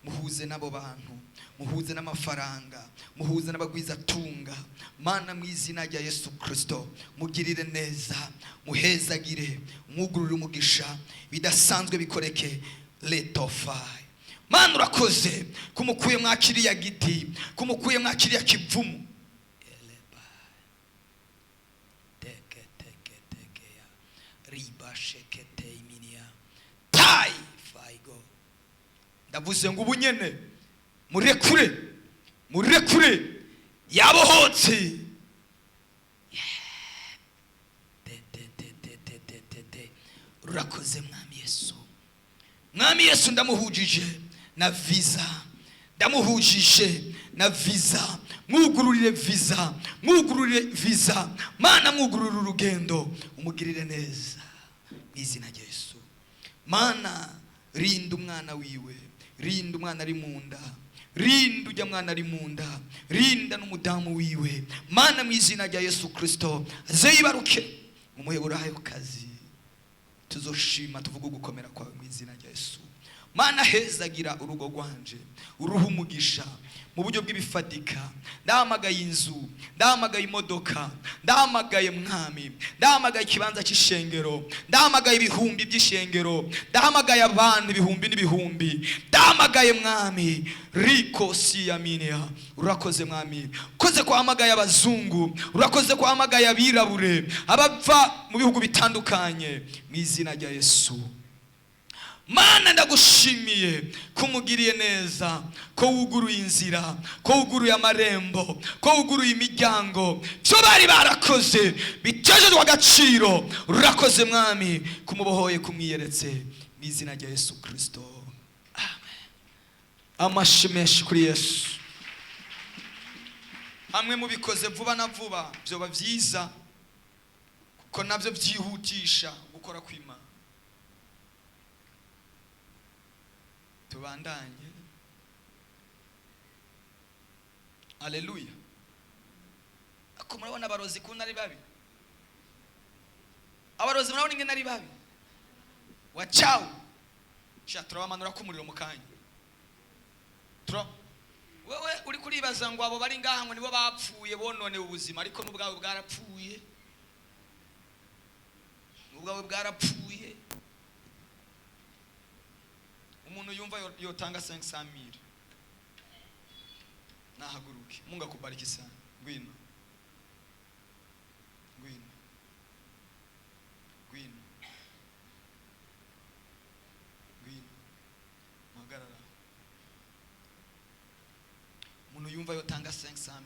muhuze n'abo bantu, muhuze n'amafaranga, muhuze n'abagwizatunga. Mana, mu izina rya Yesu Kristo, mugirire neza, muhezagire, mwugurure umugisha bidasanzwe, bikoreke letofai. Mana urakoze kumukuye mwa kiriya giti, kumukuye mwa kiriya kivumu. Teke teke teke ya riba shekete iminia tai faigo. Ndavuze ngo ubu nyene murekure, murekure, yabohotse. Te te te te te te te te. Urakoze Mwami Yesu. Mwami Yesu, ndamuhujije na visa, ndamuhujije na visa, mwugururire visa, mwugururire visa. Mana, mwugururire urugendo, umugirire neza mu izina rya Yesu. Mana, rinda umwana wiwe, rinda umwana ari mu nda, rinda ujya mwana ari mu nda, rinda n'umudamu wiwe. Mana, mu izina rya Yesu Kristo, aze yibaruke umuheburayo kazi, tuzoshima tuvuge ugukomera kwawe mu izina rya Yesu. Mana, hezagira urugo rwanje, uruha umugisha mu buryo bw'ibifatika. Ndahamagaye inzu, ndahamagaye imodoka, ndahamagaye Mwami, ndahamagaye ikibanza cy'ishengero, ndahamagaye ibihumbi by'ishengero, ndahamagaye abantu ibihumbi n'ibihumbi, ndahamagaye Mwami riko siyaminia. Urakoze Mwami, ukoze kuhamagaye abazungu, urakoze kuhamagaye abirabure, abava mu bihugu bitandukanye mu izina rya Yesu. Mana, ndagushimiye kumugiriye neza, ko wuguruye inzira, ko wuguruye amarembo, ko wuguruye imiryango, byo bari barakoze bitejejwe agaciro. Urakoze Mwami kumubohoye, kumwiyeretse mu izina rya Yesu Kristo. Amen. Amashi menshi kuri Yesu. Hamwe mubikoze vuba na vuba byoba byiza. Ko nabyo byihutisha gukora kw'Imana. Tubandanye. Aleluya. Ako murabona abarozi kuntu ari babi. Abarozi murabona ingene ari babi. Wacawu. Sha turabamanura ku muriro mu kanya. Wewe uri kuribaza ngo abo bari ngaha ngo nibo bapfuye bonone ubuzima, ariko n'ubwawe bwarapfuye. N'ubwawe bwarapfuye. Umuntu yumva yotanga 500,000 nahaguruke. Mungu akubariki sana. Ngwino. Ngwino. Ngwino. Ngwino. Muhagarara. Umuntu yumva yotanga 500,000.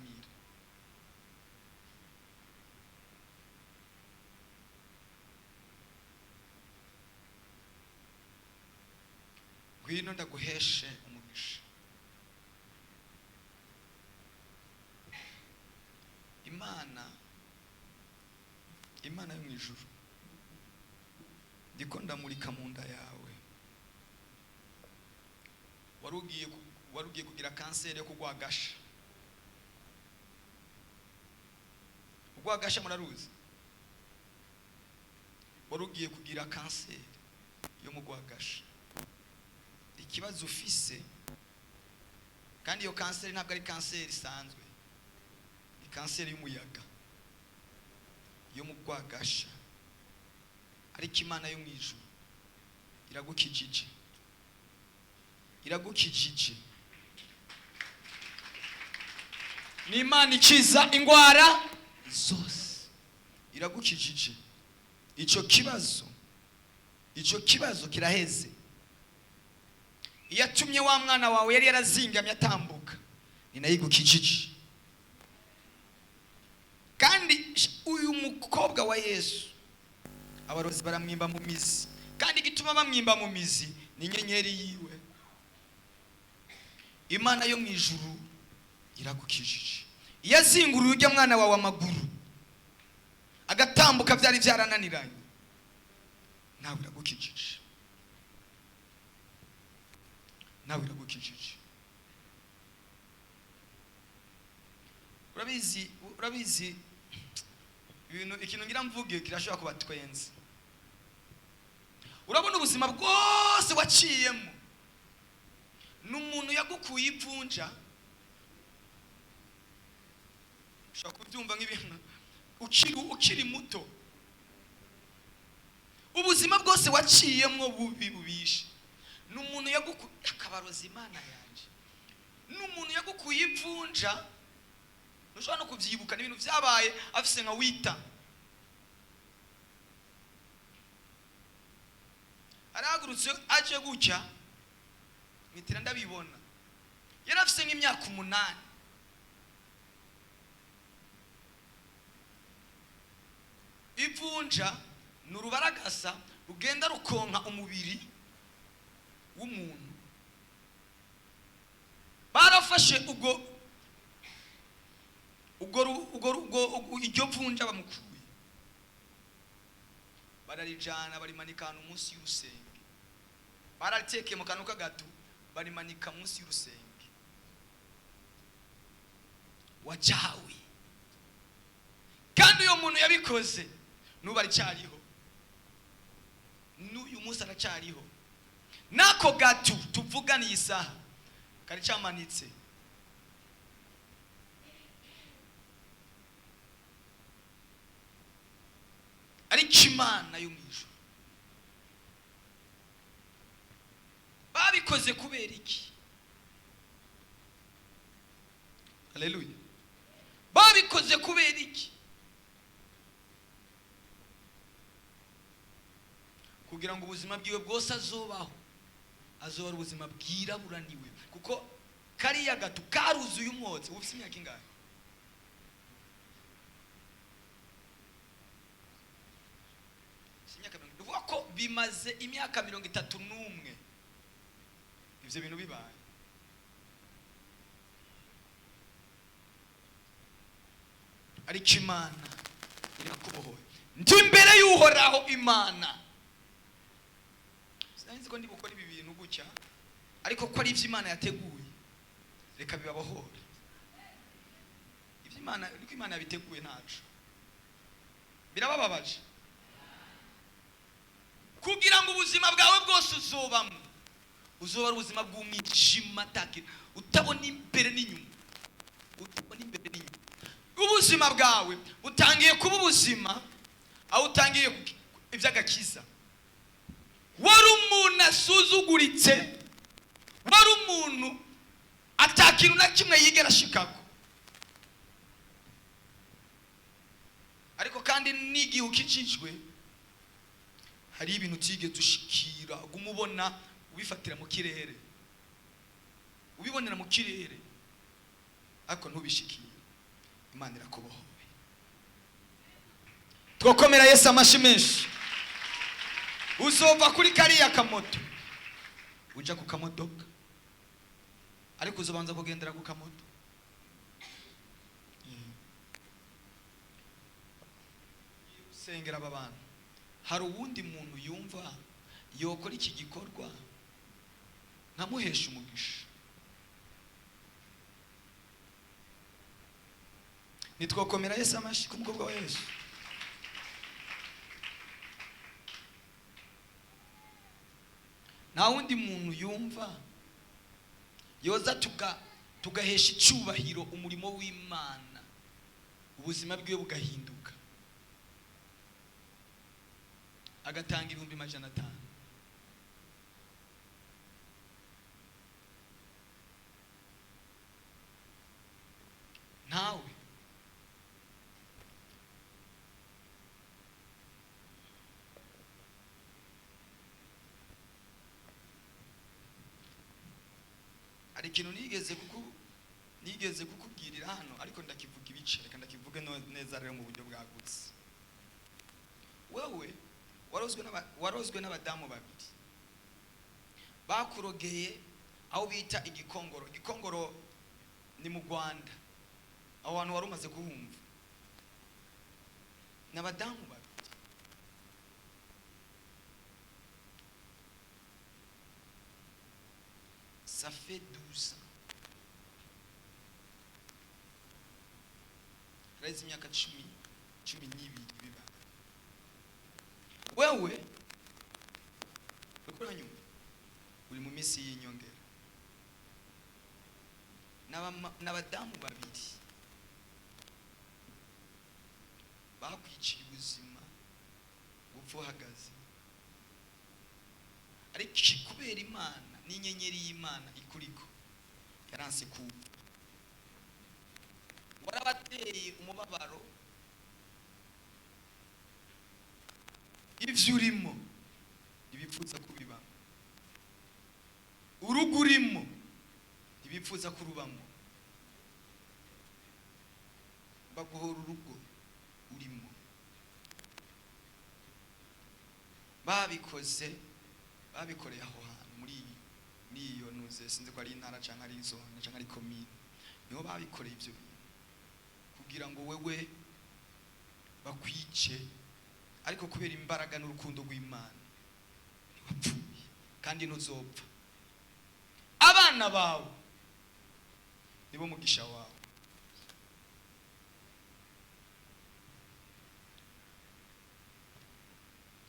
Ngwino ndaguheshe umugisha. Imana yo mu ijuru, ndiko ndamurika mu nda yawe. Warugiye kugira kanseri yo kugwagasha. Ugwagasha muraruzi? Warugiye kugira kanseri yo mu gwagasha. Ikibazo ufise, kandi iyo kanseri ntabwo ari kanseri isanzwe, ni kanseri y'umuyaga yo mu gwagasha. Ariko Imana yo mu ijuru iragukijije, iragukijije. Ni Imana ikiza ingwara zose, iragukijije. Ico kibazo kiraheze. Iyatumye wa mwana wawe yari yarazingamye atambuka, ni nayo igukijije. Kandi uyu mukobwa wa Yesu abarozi baramwimba mu mizi, kandi igituma bamwimba mu mizi ni inyenyeri yiwe. Imana yo mu ijuru iragukijije. Iyazinguruye ujya mwana wawe amaguru agatambuka byari byarananiranye, nawe iragukijije. Nawe iragukijije. Urabizi ibintu, ikintu ngira mvuge kirashobora kubatwenza. Urabona ubuzima bwose waciyemo, n'umuntu yagukuye ivunja. Ushobora kubyumva nk'ibintu ukiri muto. Ubuzima bwose waciyemo bubi bubishe, n'umuntu yagukuye akabaroza Imana yanje, n'umuntu yagukuye ivunja. Ushobora no kubyibuka, n'ibintu byabaye afise nka wita. Arahagurutse aje gutya, mwitira ndabibona. Yari afise nk'imyaka 8. Ivunja ni urubaragasa rugenda rukonka umubiri w'umuntu. Barafashe ubwo iryo vunja bamukuye, bararijana barimanika ahantu munsi y'urusenge. Bararitekeye mu kantu k'agato, barimanika munsi y'urusenge. Wacawe. Kandi uyo muntu yabikoze n'ubu aracyariho, n'uyu munsi aracyariho. Nako gato tuvugana iyi saha kari cyamanitse. Ariko Imana yo mu ijuru babikoze kubera iki? Haleluya. Babikoze kubera iki? Kugira ngo ubuzima bwiwe bwose azobaho, azoba ubuzima bwiraburaniwe. Kuko kariya gato karuzuye umwotsi. Ufite imyaka ingahe? Imyaka mirongo. Uvuga ko bimaze imyaka 31 ivyo bintu bibaye. Ariko Imana irakubohoye. Ndi imbere y'Uhoraho Imana. Sinari ko ndi gukora ibi bintu gutya, ariko ko ari ibyo Imana yateguye, reka bibabohore. Ibyo Imana, niko Imana yabiteguye, ntacu birabababaje kugira ngo ubuzima bwawe bwose uzobamo uzoba ari ubuzima bw'umwijima, taki utabona imbere n'inyuma, utabona imbere n'inyuma. Ubuzima bwawe butangiye kuba ubuzima aho utangiye iby'agakiza. Wari umuntu asuzuguritse, wari umuntu atakintu na kimwe yigera ashikako, ariko kandi n'igihe ukijijwe hari ibintu utigeze ushikira, guma ubona ubifatira mu kirere, ubibonera mu kirere, ariko ntubishikire. Imana irakubohoye. Twokomera Yesu amashi menshi. Uzova kuri kariya kamoto uja ku kamodoka, ariko uzobanza kugendera ku kamoto. Usengera aba bantu, hari uwundi muntu yumva yokora iki gikorwa nkamuhesha umugisha? Nitwokomera Yesu amashi ku mukobwa wa Yesu? Nta wundi muntu yumva yoza tugahesha icyubahiro umurimo w'Imana, ubuzima bwiwe bugahinduka, agatanga 500,000? Ntawe. Hari ikintu nigeze kukubwirira hano, ariko ndakivuga ibice, reka ndakivuge neza rero mu buryo bwagutse. Wewe warozwe n'abadamu babiri bakurogeye aho bita Igikongoro. Igikongoro ni mu Rwanda, aho hantu wari umaze kuhumva. Ni abadamu babiri. Ça fait 12 ans, haraheze imyaka 12 biba. Wewe uriko uranyumva, uri mu minsi y'inyongera. N'abadamu babiri bakwiciye ubuzima, gupfa uhagaze, ariko kubera Imana n'inyenyeri y'Imana ikuriko yaranse kuba. Warabateye umubabaro. Ivyo urimo ntibipfuza kubibamo, urugo urimo ntibipfuza kurubamo, baguhora urugo urimo. Babikoze, babikoreye aho hantu muri iyo nuze, sinzi ko ari intara canke ari zone canke ari komine, niho babikoreye ivyo bintu kugira ngo wewe bakwice, ariko kubera imbaraga n'urukundo rw'Imana ntiwapfuye kandi ntuzopfa. Abana bawe nibo mugisha wawe.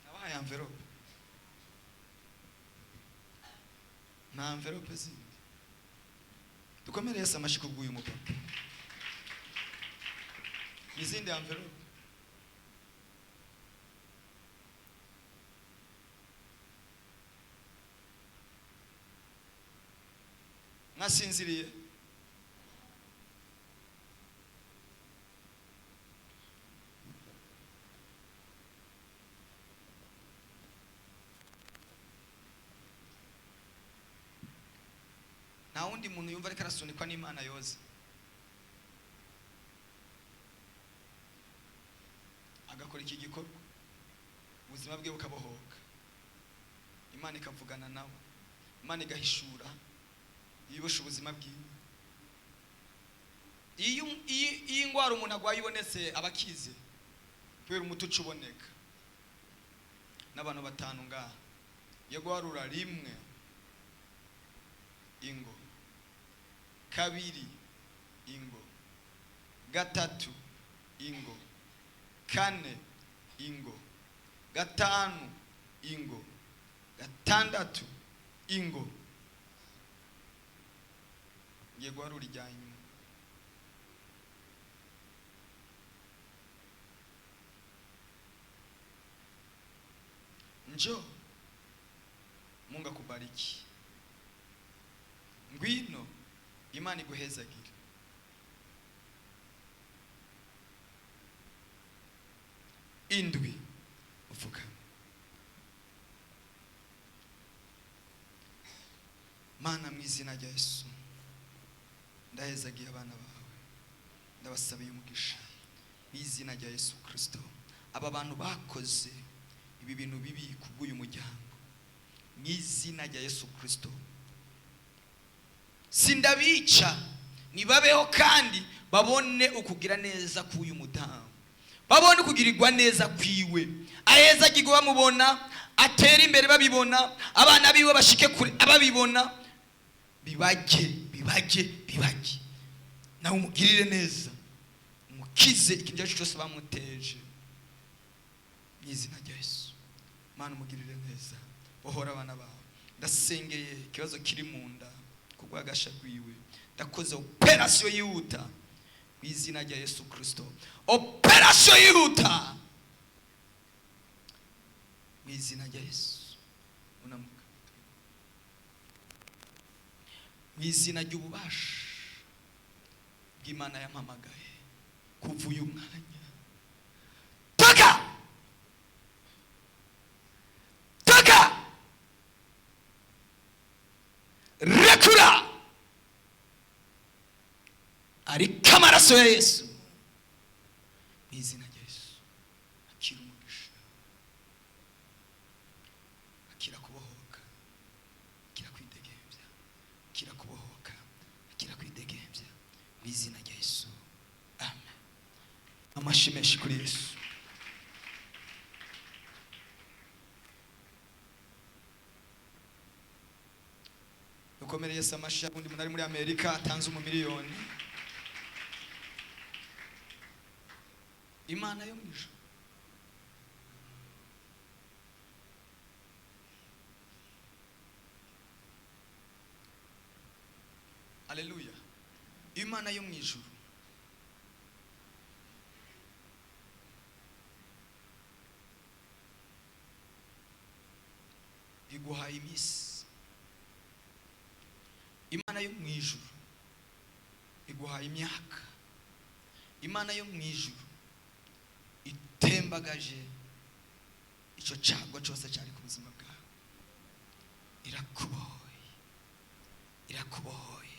Nabahaye envelope, nta envelope zindi. Dukomere Yesu amashi kubw'uyu mupapa. Izindi envelope? Mwasinziriye? Nta wundi muntu yumva ariko arasunikwa n'Imana yoza agakora iki gikorwa, ubuzima bwe bukabohoka, Imana ikavugana nawe, Imana igahishura yibosha ubuzima bwiwe? Iyo ingwara umuntu agwaye ibonetse, abakize. Kubera umuti uca uboneka n'abantu batanu ngaha. Yo guharura rimwe ingo, kabiri ingo, gatatu ingo, kane ingo, gatanu ingo, gatandatu ingo. Ngiye guharura irya nyuma. Njoo, Mungu akubariki. Ngwino, Imana iguhezagire. Indwi uvuga. Mana, mu izina rya Yesu, ndahezagiye abana bawe, ndabasabiye umugisha mu izina rya Yesu Kristo. Aba bantu bakoze ibi bintu bibi kubw'uyu muryango, mu izina rya Yesu Kristo sindabica, nibabeho kandi babone ukugira neza k'uyu mudamu, babone ukugirirwa neza kwiwe, ahezagirwe bamubona, atera imbere babibona, abana biwe bashike kure ababibona. Bibajye, bibajye, bibajye. Nawe umugirire neza, umukize ikintu icyo cyose bamuteje mu izina rya Yesu. Mana, umugirire neza, bohora abana bawe. Ndasengeye ikibazo kiri mu nda kubwagasha rwiwe, ndakoze operasiyo yihuta mu izina rya Yesu Kristo, operasiyo yihuta mu izina rya Yesu. Unamuka mu izina ry'ububasha bw'Imana yampamagaye kuva uyu mwanya, toka, toka, rekura, ariko amaraso ya Yesu, mu izina rya Yesu, akira umugisha, akira kubohoka, akira kwidegembya, akira kubohoka, akira kwidegembya mu izina rya Yesu, amen. Amashi menshi kuri Yesu. Dukomere Yesu amashi. Undi muntu ari muri Amerika atanze umumiliyoni. Imana yo mu ijuru Aleluya. Imana yo mu ijuru iguhaye iminsi. Imana yo mu ijuru iguhaye imyaka. Imana yo mu ijuru itembagaje icyo cyago cyose cyari ku buzima bwawe. Irakubohoye, irakubohoye,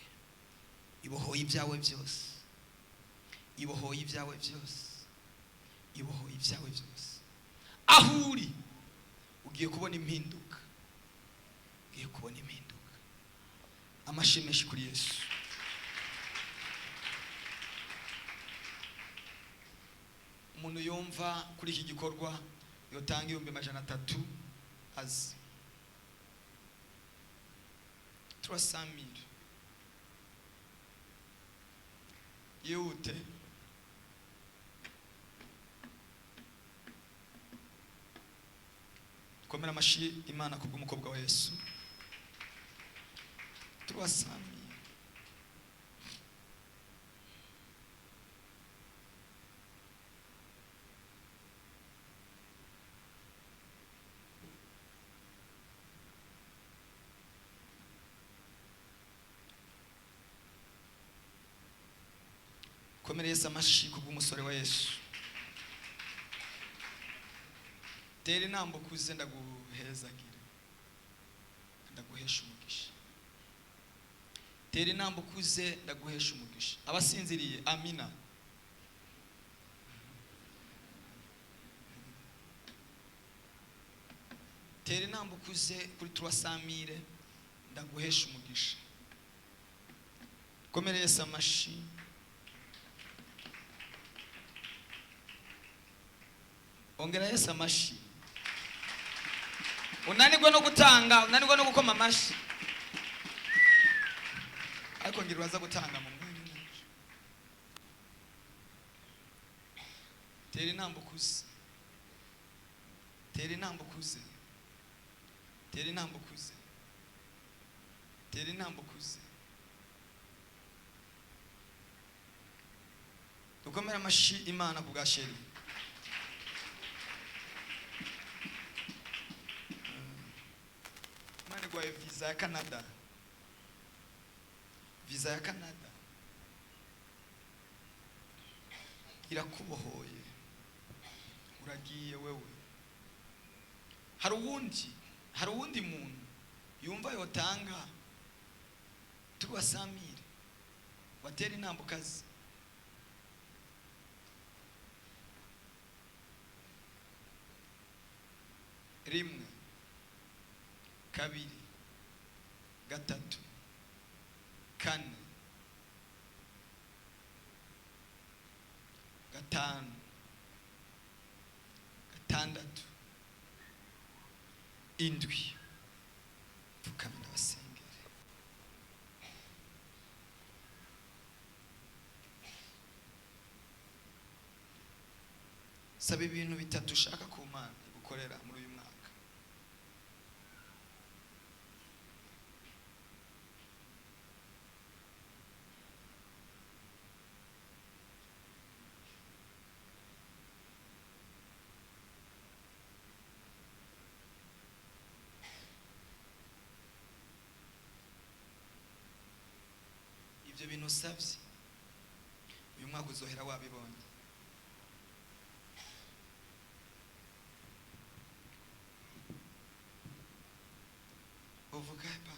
ibohoye ibyawe byose, ibohoye ibyawe byose, ibohoye ibyawe byose. Aho uri ugiye kubona impinduka, ugiye kubona impinduka. Amashi menshi kuri Yesu. Umuntu yumva kuri iki gikorwa yotanga 300,000 azi 300,000 yihute. Komera amashi Imana kubw'umukobwa wa Yesu. 300,000. Komera Yesu amashi kubw'umusore wa Yesu. Tera intambo kuze, ndaguhezagira, ndaguhesha umugisha. Tera intambo kuze, ndaguhesha umugisha. Abasinziriye, amina. Tera intambo kuze kuri 300,000, ndaguhesha umugisha. Komera Yesu amashi. Ongera Yesu amashi. Unanirwe no gutanga, unanirwe no gukoma amashi, ariko ngira uraza gutanga mu mwanya mwinshi. Tera intambwe ukuze, tera intambwe ukuze, tera intambwe ukuze, tera intambwe ukuze. Dukomere amashi Imana ku bwa sheri. Imana iguhaye visa ya Canada, visa ya Canada irakubohoye, uragiye wewe. Hari uwundi muntu yumva yotanga tubasamire watera intambukazi? Rimwe, kabiri, gatatu, kane, gatanu, gatandatu, indwi. Pfukame ndabasengere. Saba ibintu bitatu ushaka ku Mana gukorera muri uyu mwaka. Ibyo bintu usabye, uyu mwaka uzohera wabibonye. Uvuga pa.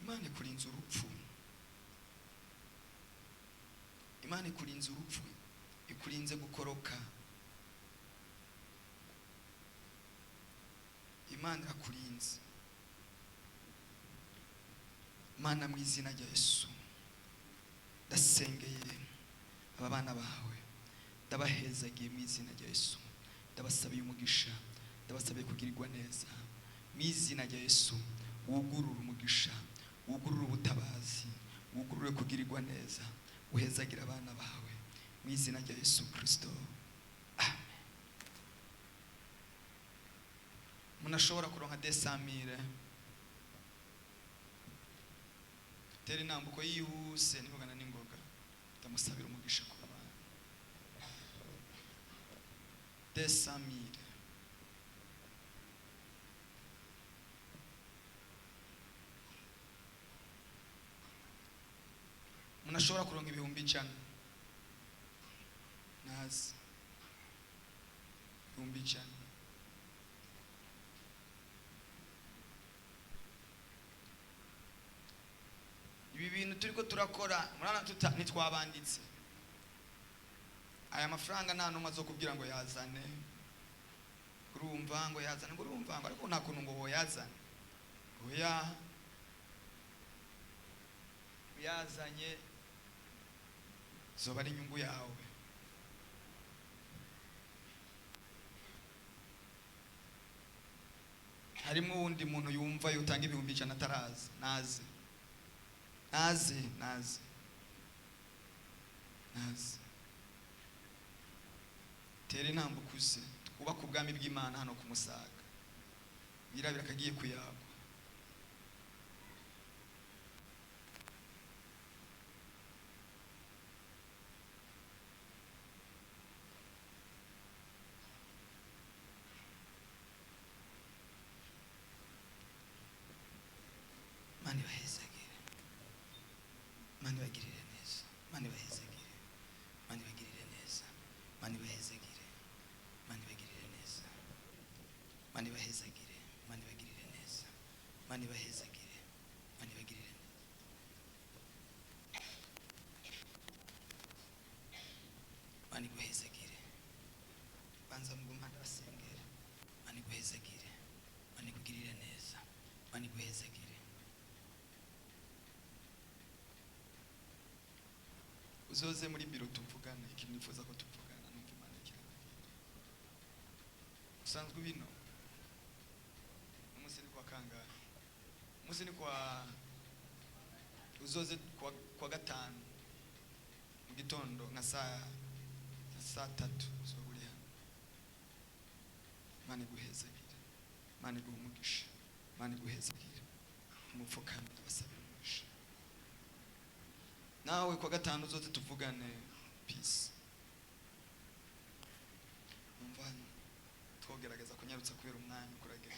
Imana ikurinze urupfu, Imana ikurinze urupfu, ikurinze gukoroka. Imana irakurinze. Mana, mu izina rya Yesu, ndasengeye aba bana bawe, ndabahezagiye mu izina rya Yesu. Ndabasabiye umugisha, ndabasabiye kugirirwa neza mu izina rya Yesu. Wugurure umugisha, wugurure ubutabazi, wugurure kugirirwa neza, uhezagira abana bawe mu izina rya Yesu Kirisito, amen. Umuntu ashobora kuronka 200 000, tera intambuko yihuse nivugana n'ingoga. Ndamusabira umugisha ku bana. 200 000. Umuntu ashobora kuronka 100,000, nazi 100,000. Ibi bintu turiko turakora murabona ntitwabanditse aya mafaranga. Nta ntumwa zo kubwira ngo yazane, urumva ngo yazane, ngo urumva ngo ariko nta kuntu ngo woyazane. Oya, uyazanye zoba ari inyungu yawe. Harimo uwundi muntu yumva yotanga 100,000 ataraza? Naze, naze, naze, naze. Tera intambwe ukuze, twubake ubwami bw'Imana hano ku Musaga. Wirabira akagiye kuyagwa. Imana ibahezagire, Imana ibagirire neza, Imana ibahezagire, Imana ibagirire neza, Imana ibahezagire, Imana ibagirire neza, Imana ibahezagire, Imana ibagirire neza, Imana ibahezagire, Imana ibagirire neza. Imana iguhezagire. Uzoze muri biro tuvugane ikintu nifuza ko tuvugana, numva Imana ikirambwira. Usanzwe bino umunsi ni kwa kangahe? Umunsi ni kwa, uzoze kwa gatanu mu gitondo nka saa 3 uzoba uri hano. Imana iguhezagire, Imana iguhe umugisha, Imana iguhezagire. Umupfukame, ndabasabira umugisha. Nawe kwa gatanu uzoze tuvugane. Peace. Numva twogerageza kunyarutsa kubera umwanya kuragenda.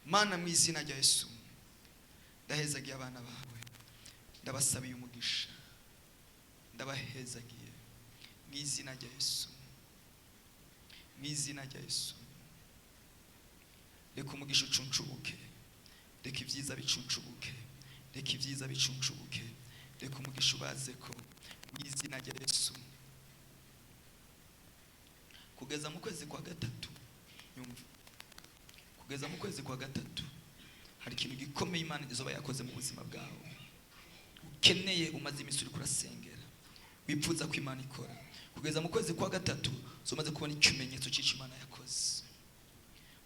Mana, mu izina rya Yesu, ndahezagiye abana bawe, ndabasabiye umugisha, ndabahezagiye mu izina rya Yesu, mu izina rya Yesu. Reka umugisha ucuncubuke, reka ibyiza bicuncubuke, reka ibyiza bicuncubuke, reka umugisha ubaze ko mu izina rya Yesu. Kugeza mu kwezi kwa gatatu, nyumva, kugeza mu kwezi kwa gatatu hari ikintu gikomeye Imana izoba yakoze mu buzima bwawe ukeneye, umaze iminsi uri kurasengera, wipfuza ko Imana ikora. Kugeza mu kwezi kwa gatatu umaze kubona ikimenyetso cy'icyo Imana yakoze.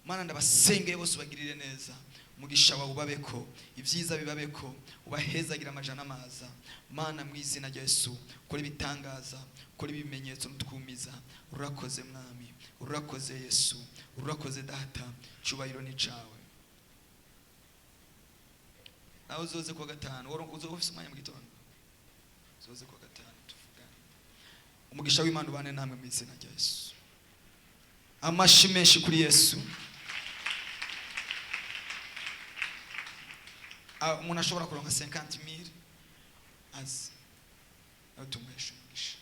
Mana, ndabasengeye bose, ubagirire neza, umugisha wawe ubabeko, ibyiza bibabeko, ubahezagira amajana amaza. Mana, mu izina rya Yesu, ukora ibitangaza, ukora ibimenyetso n'utwumiza. Urakoze Mwami, urakoze Yesu, urakoze Data, cyubahiro ni cawe. Nawe uzoze kuwa gatanu, uzoba ufise umwanya mu gitondo, uzoze kuwa gatanu tuvugane. Umugisha w'Imana ubane namwe mu izina rya Yesu. Amashi menshi kuri Yesu. Umuntu ashobora kuronka 50,000 azi nawe tumuheshe umugisha.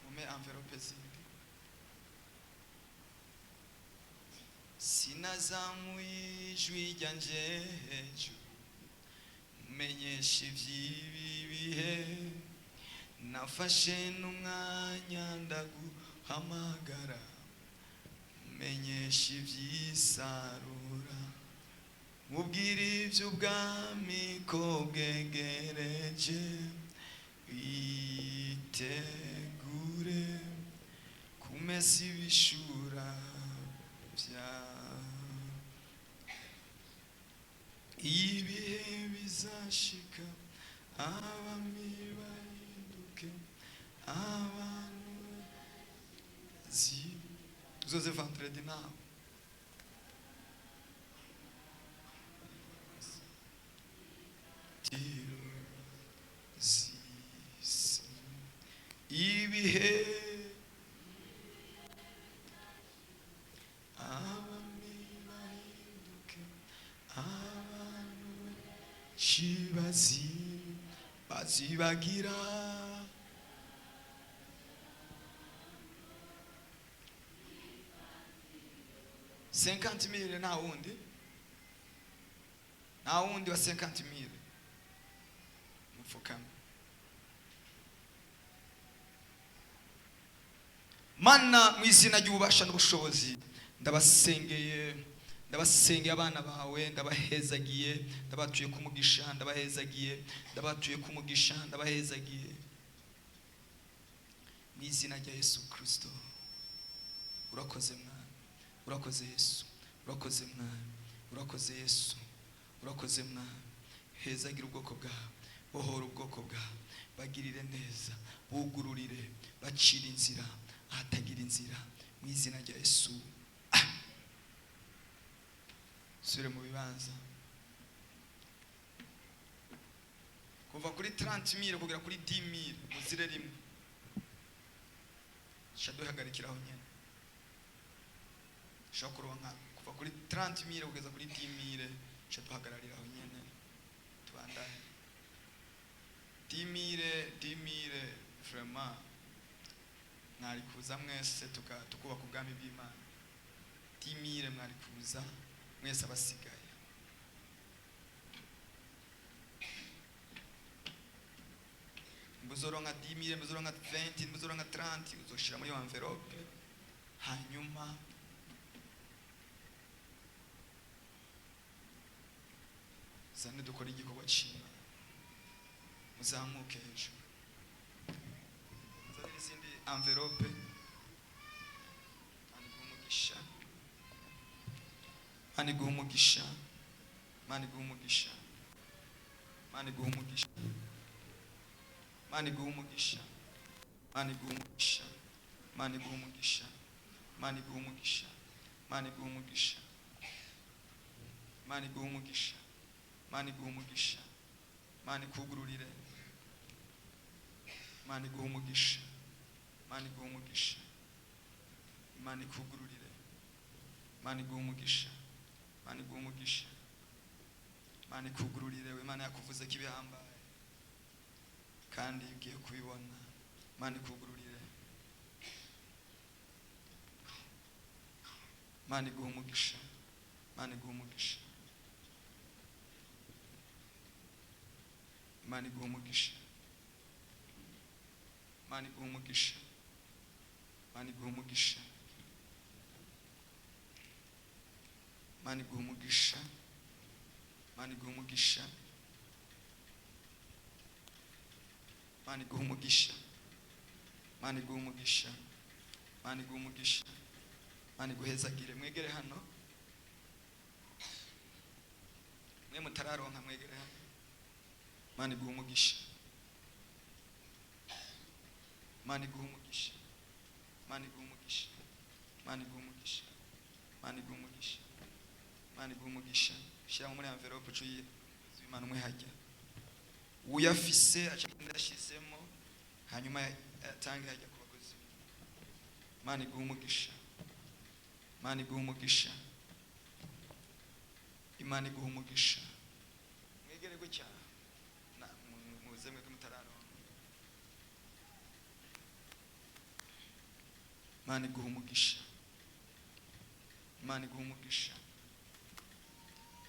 Mume enveloppe zindi. Sinazamuye ijwi ryanje hejuru menyesha iby'ibi bihe, nafashe n'umwanya ndaguhamagara, menyesha iby'isarura, mubwire iby'ubwami ko bwegereje, bitegure kumesa ibishura bya ibihe bizashika, abami bahinduke abantu zi. Uzoze vendredi nawe. Tiro zisi ibihe, abami bahinduke abantu benshi bazibagira. 50,000, nta wundi, nta wundi wa 50,000? Mupfukame. Mana, mu izina ry'ububasha n'ubushobozi, ndabasengeye, ndabasengeye abana bawe, ndabahezagiye, ndabatuye kumugisha, ndabahezagiye, ndabatuye kumugisha, ndabahezagiye mu izina rya Yesu Kristo. Urakoze Mwami, urakoze Yesu, urakoze Mwami, urakoze Yesu, urakoze Mwami. Hezagira ubwoko bwawe, bohora ubwoko bwawe, bagirire neza, bugururire, bacire inzira ahatagira inzira mu izina rya Yesu. Sure mu bibanza. Kuva kuri 30,000 kugera kuri 10,000 muzire rimwe, shaduhagarikiraho nyene. Ushobora kuronka kuva kuri 30,000 kugeza kuri 10,000, shaduhagarariraho nyene, tubandanye. 10,000, 10,000, vraiment mwari kuza mwese tukubaka ubwami bw'Imana. 10,000 mwari kuza mwese abasigaye. Mbuzoronka 10,000, mbuzoronka 20, mbuzoronka 30, uzoshira muri enveloppe, hanyuma Zane dukore igikorwa cy'Imana. Muzamuke hejuru. Nzanira izindi envelope. Imana iguhe umugisha. Imana iguhe umugisha. Imana iguhe umugisha. Imana iguhe umugisha. Imana iguhe umugisha. Imana iguhe umugisha. Imana iguhe umugisha. Imana iguhe umugisha. Imana iguhe umugisha. Imana iguhe umugisha. Imana iguhe umugisha. Imana ikugururire. Imana iguhe umugisha. Imana iguhe umugisha. Imana ikugururire. Imana iguhe umugisha. Imana iguhe umugisha. Imana ikugururire. Imana yakuvuze ko ibihambaye kandi ugiye kubibona. Imana ikugururire. Imana iguhe umugisha. Imana iguhe umugisha. Imana iguhe umugisha. Imana iguhe umugisha. Imana iguhe umugisha. Imana iguhe umugisha. Imana iguhe umugisha. Imana iguhe umugisha. Imana iguhe umugisha. Imana iguhe umugisha. Imana iguhezagire. Mwegere hano. Mwe mutararonka mwegere hano. Imana iguhe umugisha. Imana iguhe umugisha. Imana iguhe umugisha. Imana iguhe umugisha. Imana iguhe umugisha. Imana iguhe umugisha. Shyira muri envelope ucuye Imana umwe hajya. Uyafise acagenda yashizemo hanyuma atange hajya ku bakozi. Imana iguhe umugisha. Imana iguhe umugisha. Imana iguhe umugisha. Mwegere gutya. Na muze mwebwe mutararonka. Imana iguhe umugisha. Imana iguhe umugisha.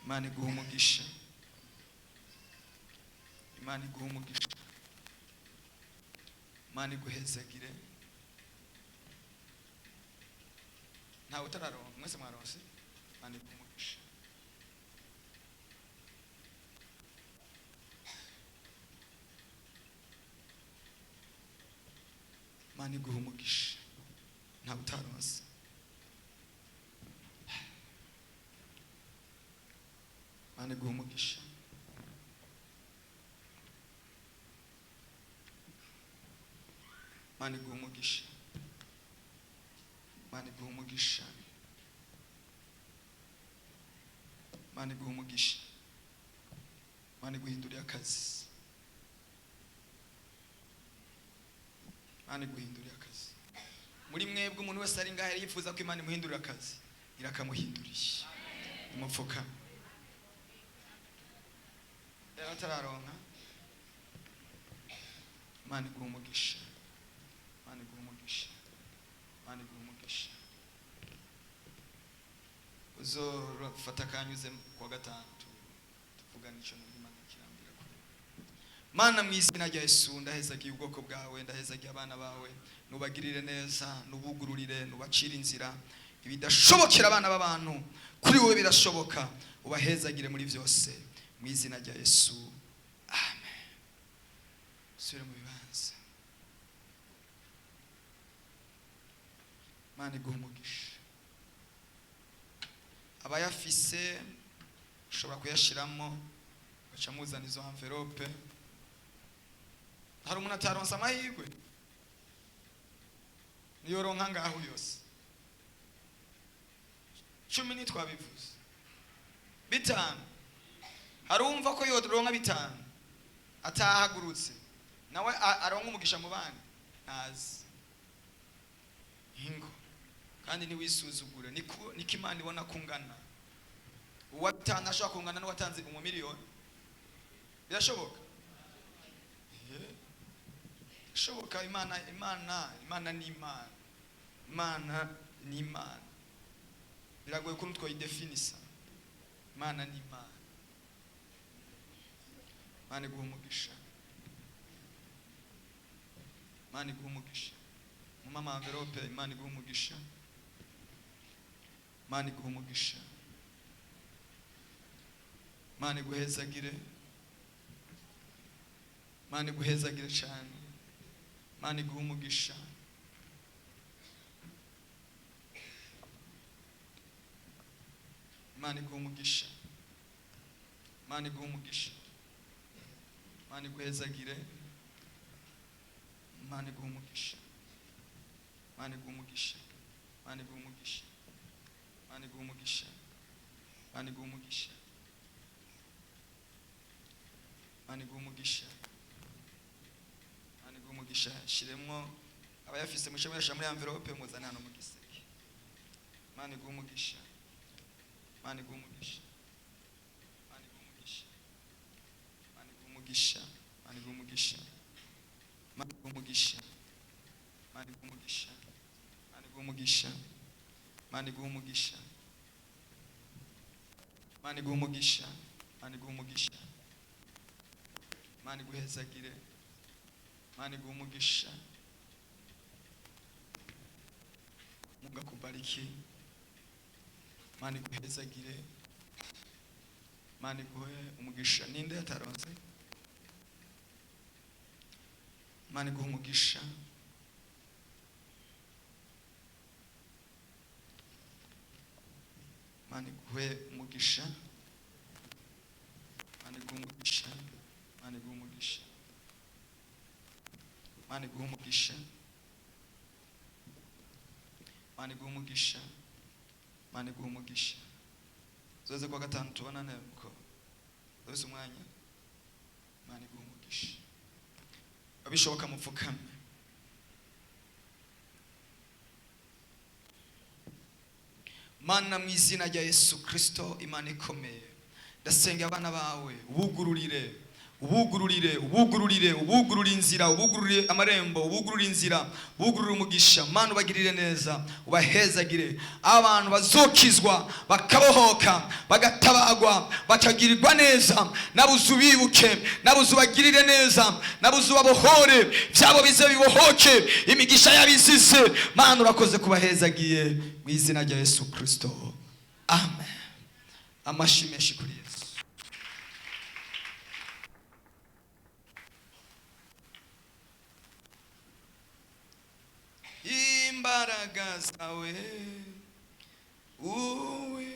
Imana iguhe umugisha. Imana iguhe umugisha. Imana iguhezagire. Ntawe utararonka, mwese mwaronse. Imana iguhe umugisha. Imana iguhe umugisha. Ntawe utaronse. Imana iguhe umugisha. Imana iguhe umugisha. Imana iguhe umugisha. Imana iguhe umugisha. Imana iguhindurire akazi. Imana iguhindurire akazi. Muri mwebwe umuntu wese ari ngaho yifuza ko Imana imuhindurira akazi, irakamuhinduriye. Imupfuka. Rero atararonka. Imana iguhe umugisha. Imana iguhe umugisha. Imana iguhe umugisha. Uzofata akanyuze kuwa gatanu tuvugane ico Imana kirambira kuri. Mana mu izina rya Yesu, ndahezagiye ubwoko bwawe, ndahezagiye abana bawe, nubagirire neza, nubugururire, nubacire inzira. Ibidashobokera abana b'abantu kuri wowe birashoboka, ubahezagire muri byose mu izina rya Yesu. Amen. Subire mu bibanza. Imana iguhe umugisha. Abayafise ushobora kuyashiramo ugaca muzana izo envelope. Hari umuntu ataronse amahirwe, niyoronka ngaho yose 10 ntitwabivuze, 5. Hari uwumva ko yoronka 5 atahagurutse, nawe aronka umugisha mu bandi ntazi ingo. Kandi ntiwisuzugure, niko Imana ibona kungana. Uwa 5 ashobora kungana n'uwatanze 1,000,000. Birashoboka? Birashoboka. Imana, Imana, Imana ni Imana. Imana ni Imana. Biragoye ukuntu twayidefinisa. Imana ni Imana. Imana iguhe umugisha. Imana iguhe umugisha. Mu mama envelope, Imana iguhe umugisha. Imana iguhe umugisha. Imana iguhezagire, Imana iguhezagire cyane, Imana iguhe umugisha. Imana iguhe umugisha, Imana iguhe umugisha, Imana iguhezagire, Imana iguhe umugisha, Imana iguhe umugisha, Imana iguhe umugisha, Imana iguhe umugisha, Imana iguhe umugisha, Imana iguhe umugisha, Imana iguhe umugisha. Shiremwo abayafise mushe muyashira muri envelope muzane hano mu giseke. Imana iguhe umugisha, Imana iguhe umugisha, Imana iguhe umugisha, Imana iguhe umugisha, Imana iguhe umugisha, Imana iguhe umugisha, Imana iguhe umugisha, Imana iguhe umugisha, Imana iguhe umugisha, Imana iguhe umugisha, Imana iguhe umugisha, Imana iguhezagire, Imana iguhe umugisha. Mungu akubariki, Imana iguhezagire, Imana iguhe umugisha. Ninde yataronse? Imana iguhe umugisha. Imana iguhe umugisha, Imana iguhe umugisha, Imana iguhe umugisha, Imana iguhe umugisha, Imana iguhe umugisha, Imana iguhe umugisha. Zoze kuwa gatanu tubonane ko zose umwanya. Imana iguhe umugisha. Abishoboka mupfukame. Mana mu izina rya Yesu Kristo, Imana ikomeye, ndasenga abana bawe ubugururire, ubugururire, ubugururire, ubugurure inzira, ubugurure amarembo, ubugurure inzira, ubugurure umugisha. Mana ubagirire neza, ubahezagire. Abantu bazokizwa bakabohoka, bagatabagwa, bakagirirwa neza, nabuze ubibuke, nabuze ubagirire neza, nabuze ubabohore, byabo bize bibohoke, imigisha yabizize. Mana urakoze kubahezagiye mu izina rya Yesu Kristo, amen. Amashi menshi kuri Yesu. Imbaraga zawe uwe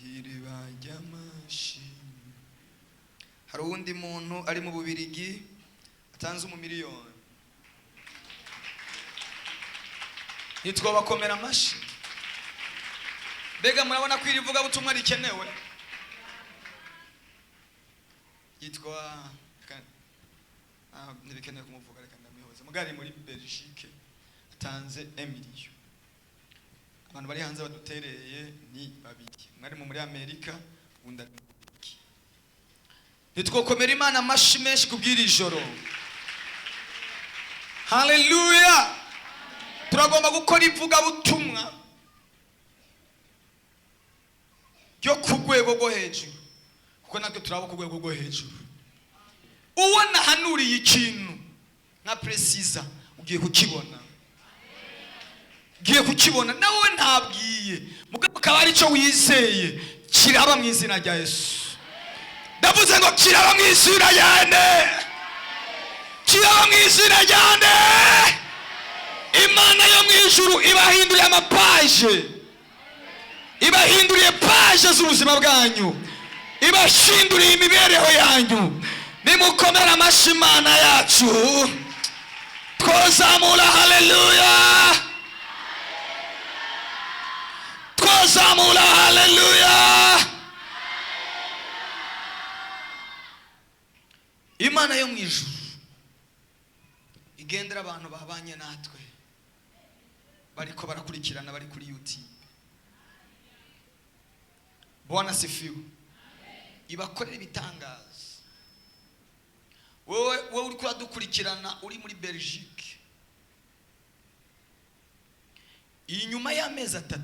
iriba ry'amashimwe. Hari uwundi muntu ari mu Bubirigi atanze umumiliyoni, ntitwabakomera amashi? Mbega murabona ko iri vugabutumwa rikenewe. Yitwa ntibikenewe kumuvuga, reka ndamwihoze. Mugari muri Belgique atanze emiliyo. Abantu bari hanze badutereye ni babiri, umwe ari muri Amerika, undi ari mu Bubirigi. Ntitwokomera Imana amashi menshi kubw'iri joro? Haleluya! Turagomba gukora ivugabutumwa ryo ku rwego rwo hejuru, kuko natwe turaba ku rwego rwo hejuru. Uwo nahanuriye ikintu nka presiza, ugiye kukibona, ugiye kukibona. Nawe ntabwiye mugabo akaba aricyo wizeye, kiraba mu izina rya Yesu. Ndavuze ngo kiraba mu izina ryane, kiraba mu izina ryane. Imana yo mu ijuru ibahinduriye amapaje, ibahinduriye paje z'ubuzima bwanyu, ibashinduriye imibereho yanyu. Nimukomera amashi Imana yacu, twozamura haleluya, twozamura haleluya. Imana yo mu ijuru igendera abantu babanye natwe, bariko barakurikirana, bari kuri YouTube. Bwana sifiwe. Ibakorera ibitangaza. Wowe wowe uri kuradukurikirana uri muri Belgique, inyuma y'amezi 3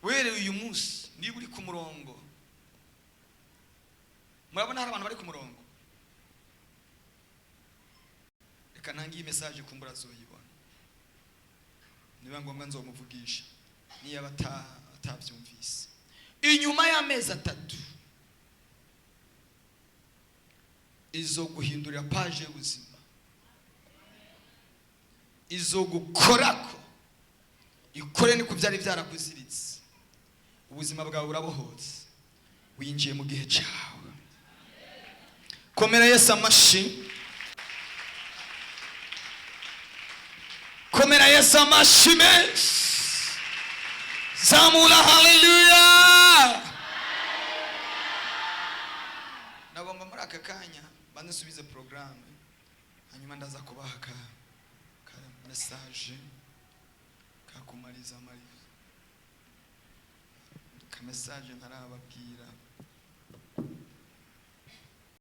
werewe uyu munsi, niba uri ku murongo, murabona hari abantu bari ku murongo. Reka ntange iyi message, kumbura azoyibona. Niba ngombwa nzomuvugisha niba atabyumvise. Inyuma y'amezi 3 izo guhindurira page y'ubuzima, izo gukorako ikore niko byari byarakuziritse. Ubuzima bwawe burabohotse, winjiye mu gihe cyawe. Komera Yesu amashi, komera Yesu amashi menshi, zamura haleluya. Nagomba muri aka kanya banze nsubize porogaramu, hanyuma ndaza kubaha ka message kakumariza mariza, ka message ntarababwira.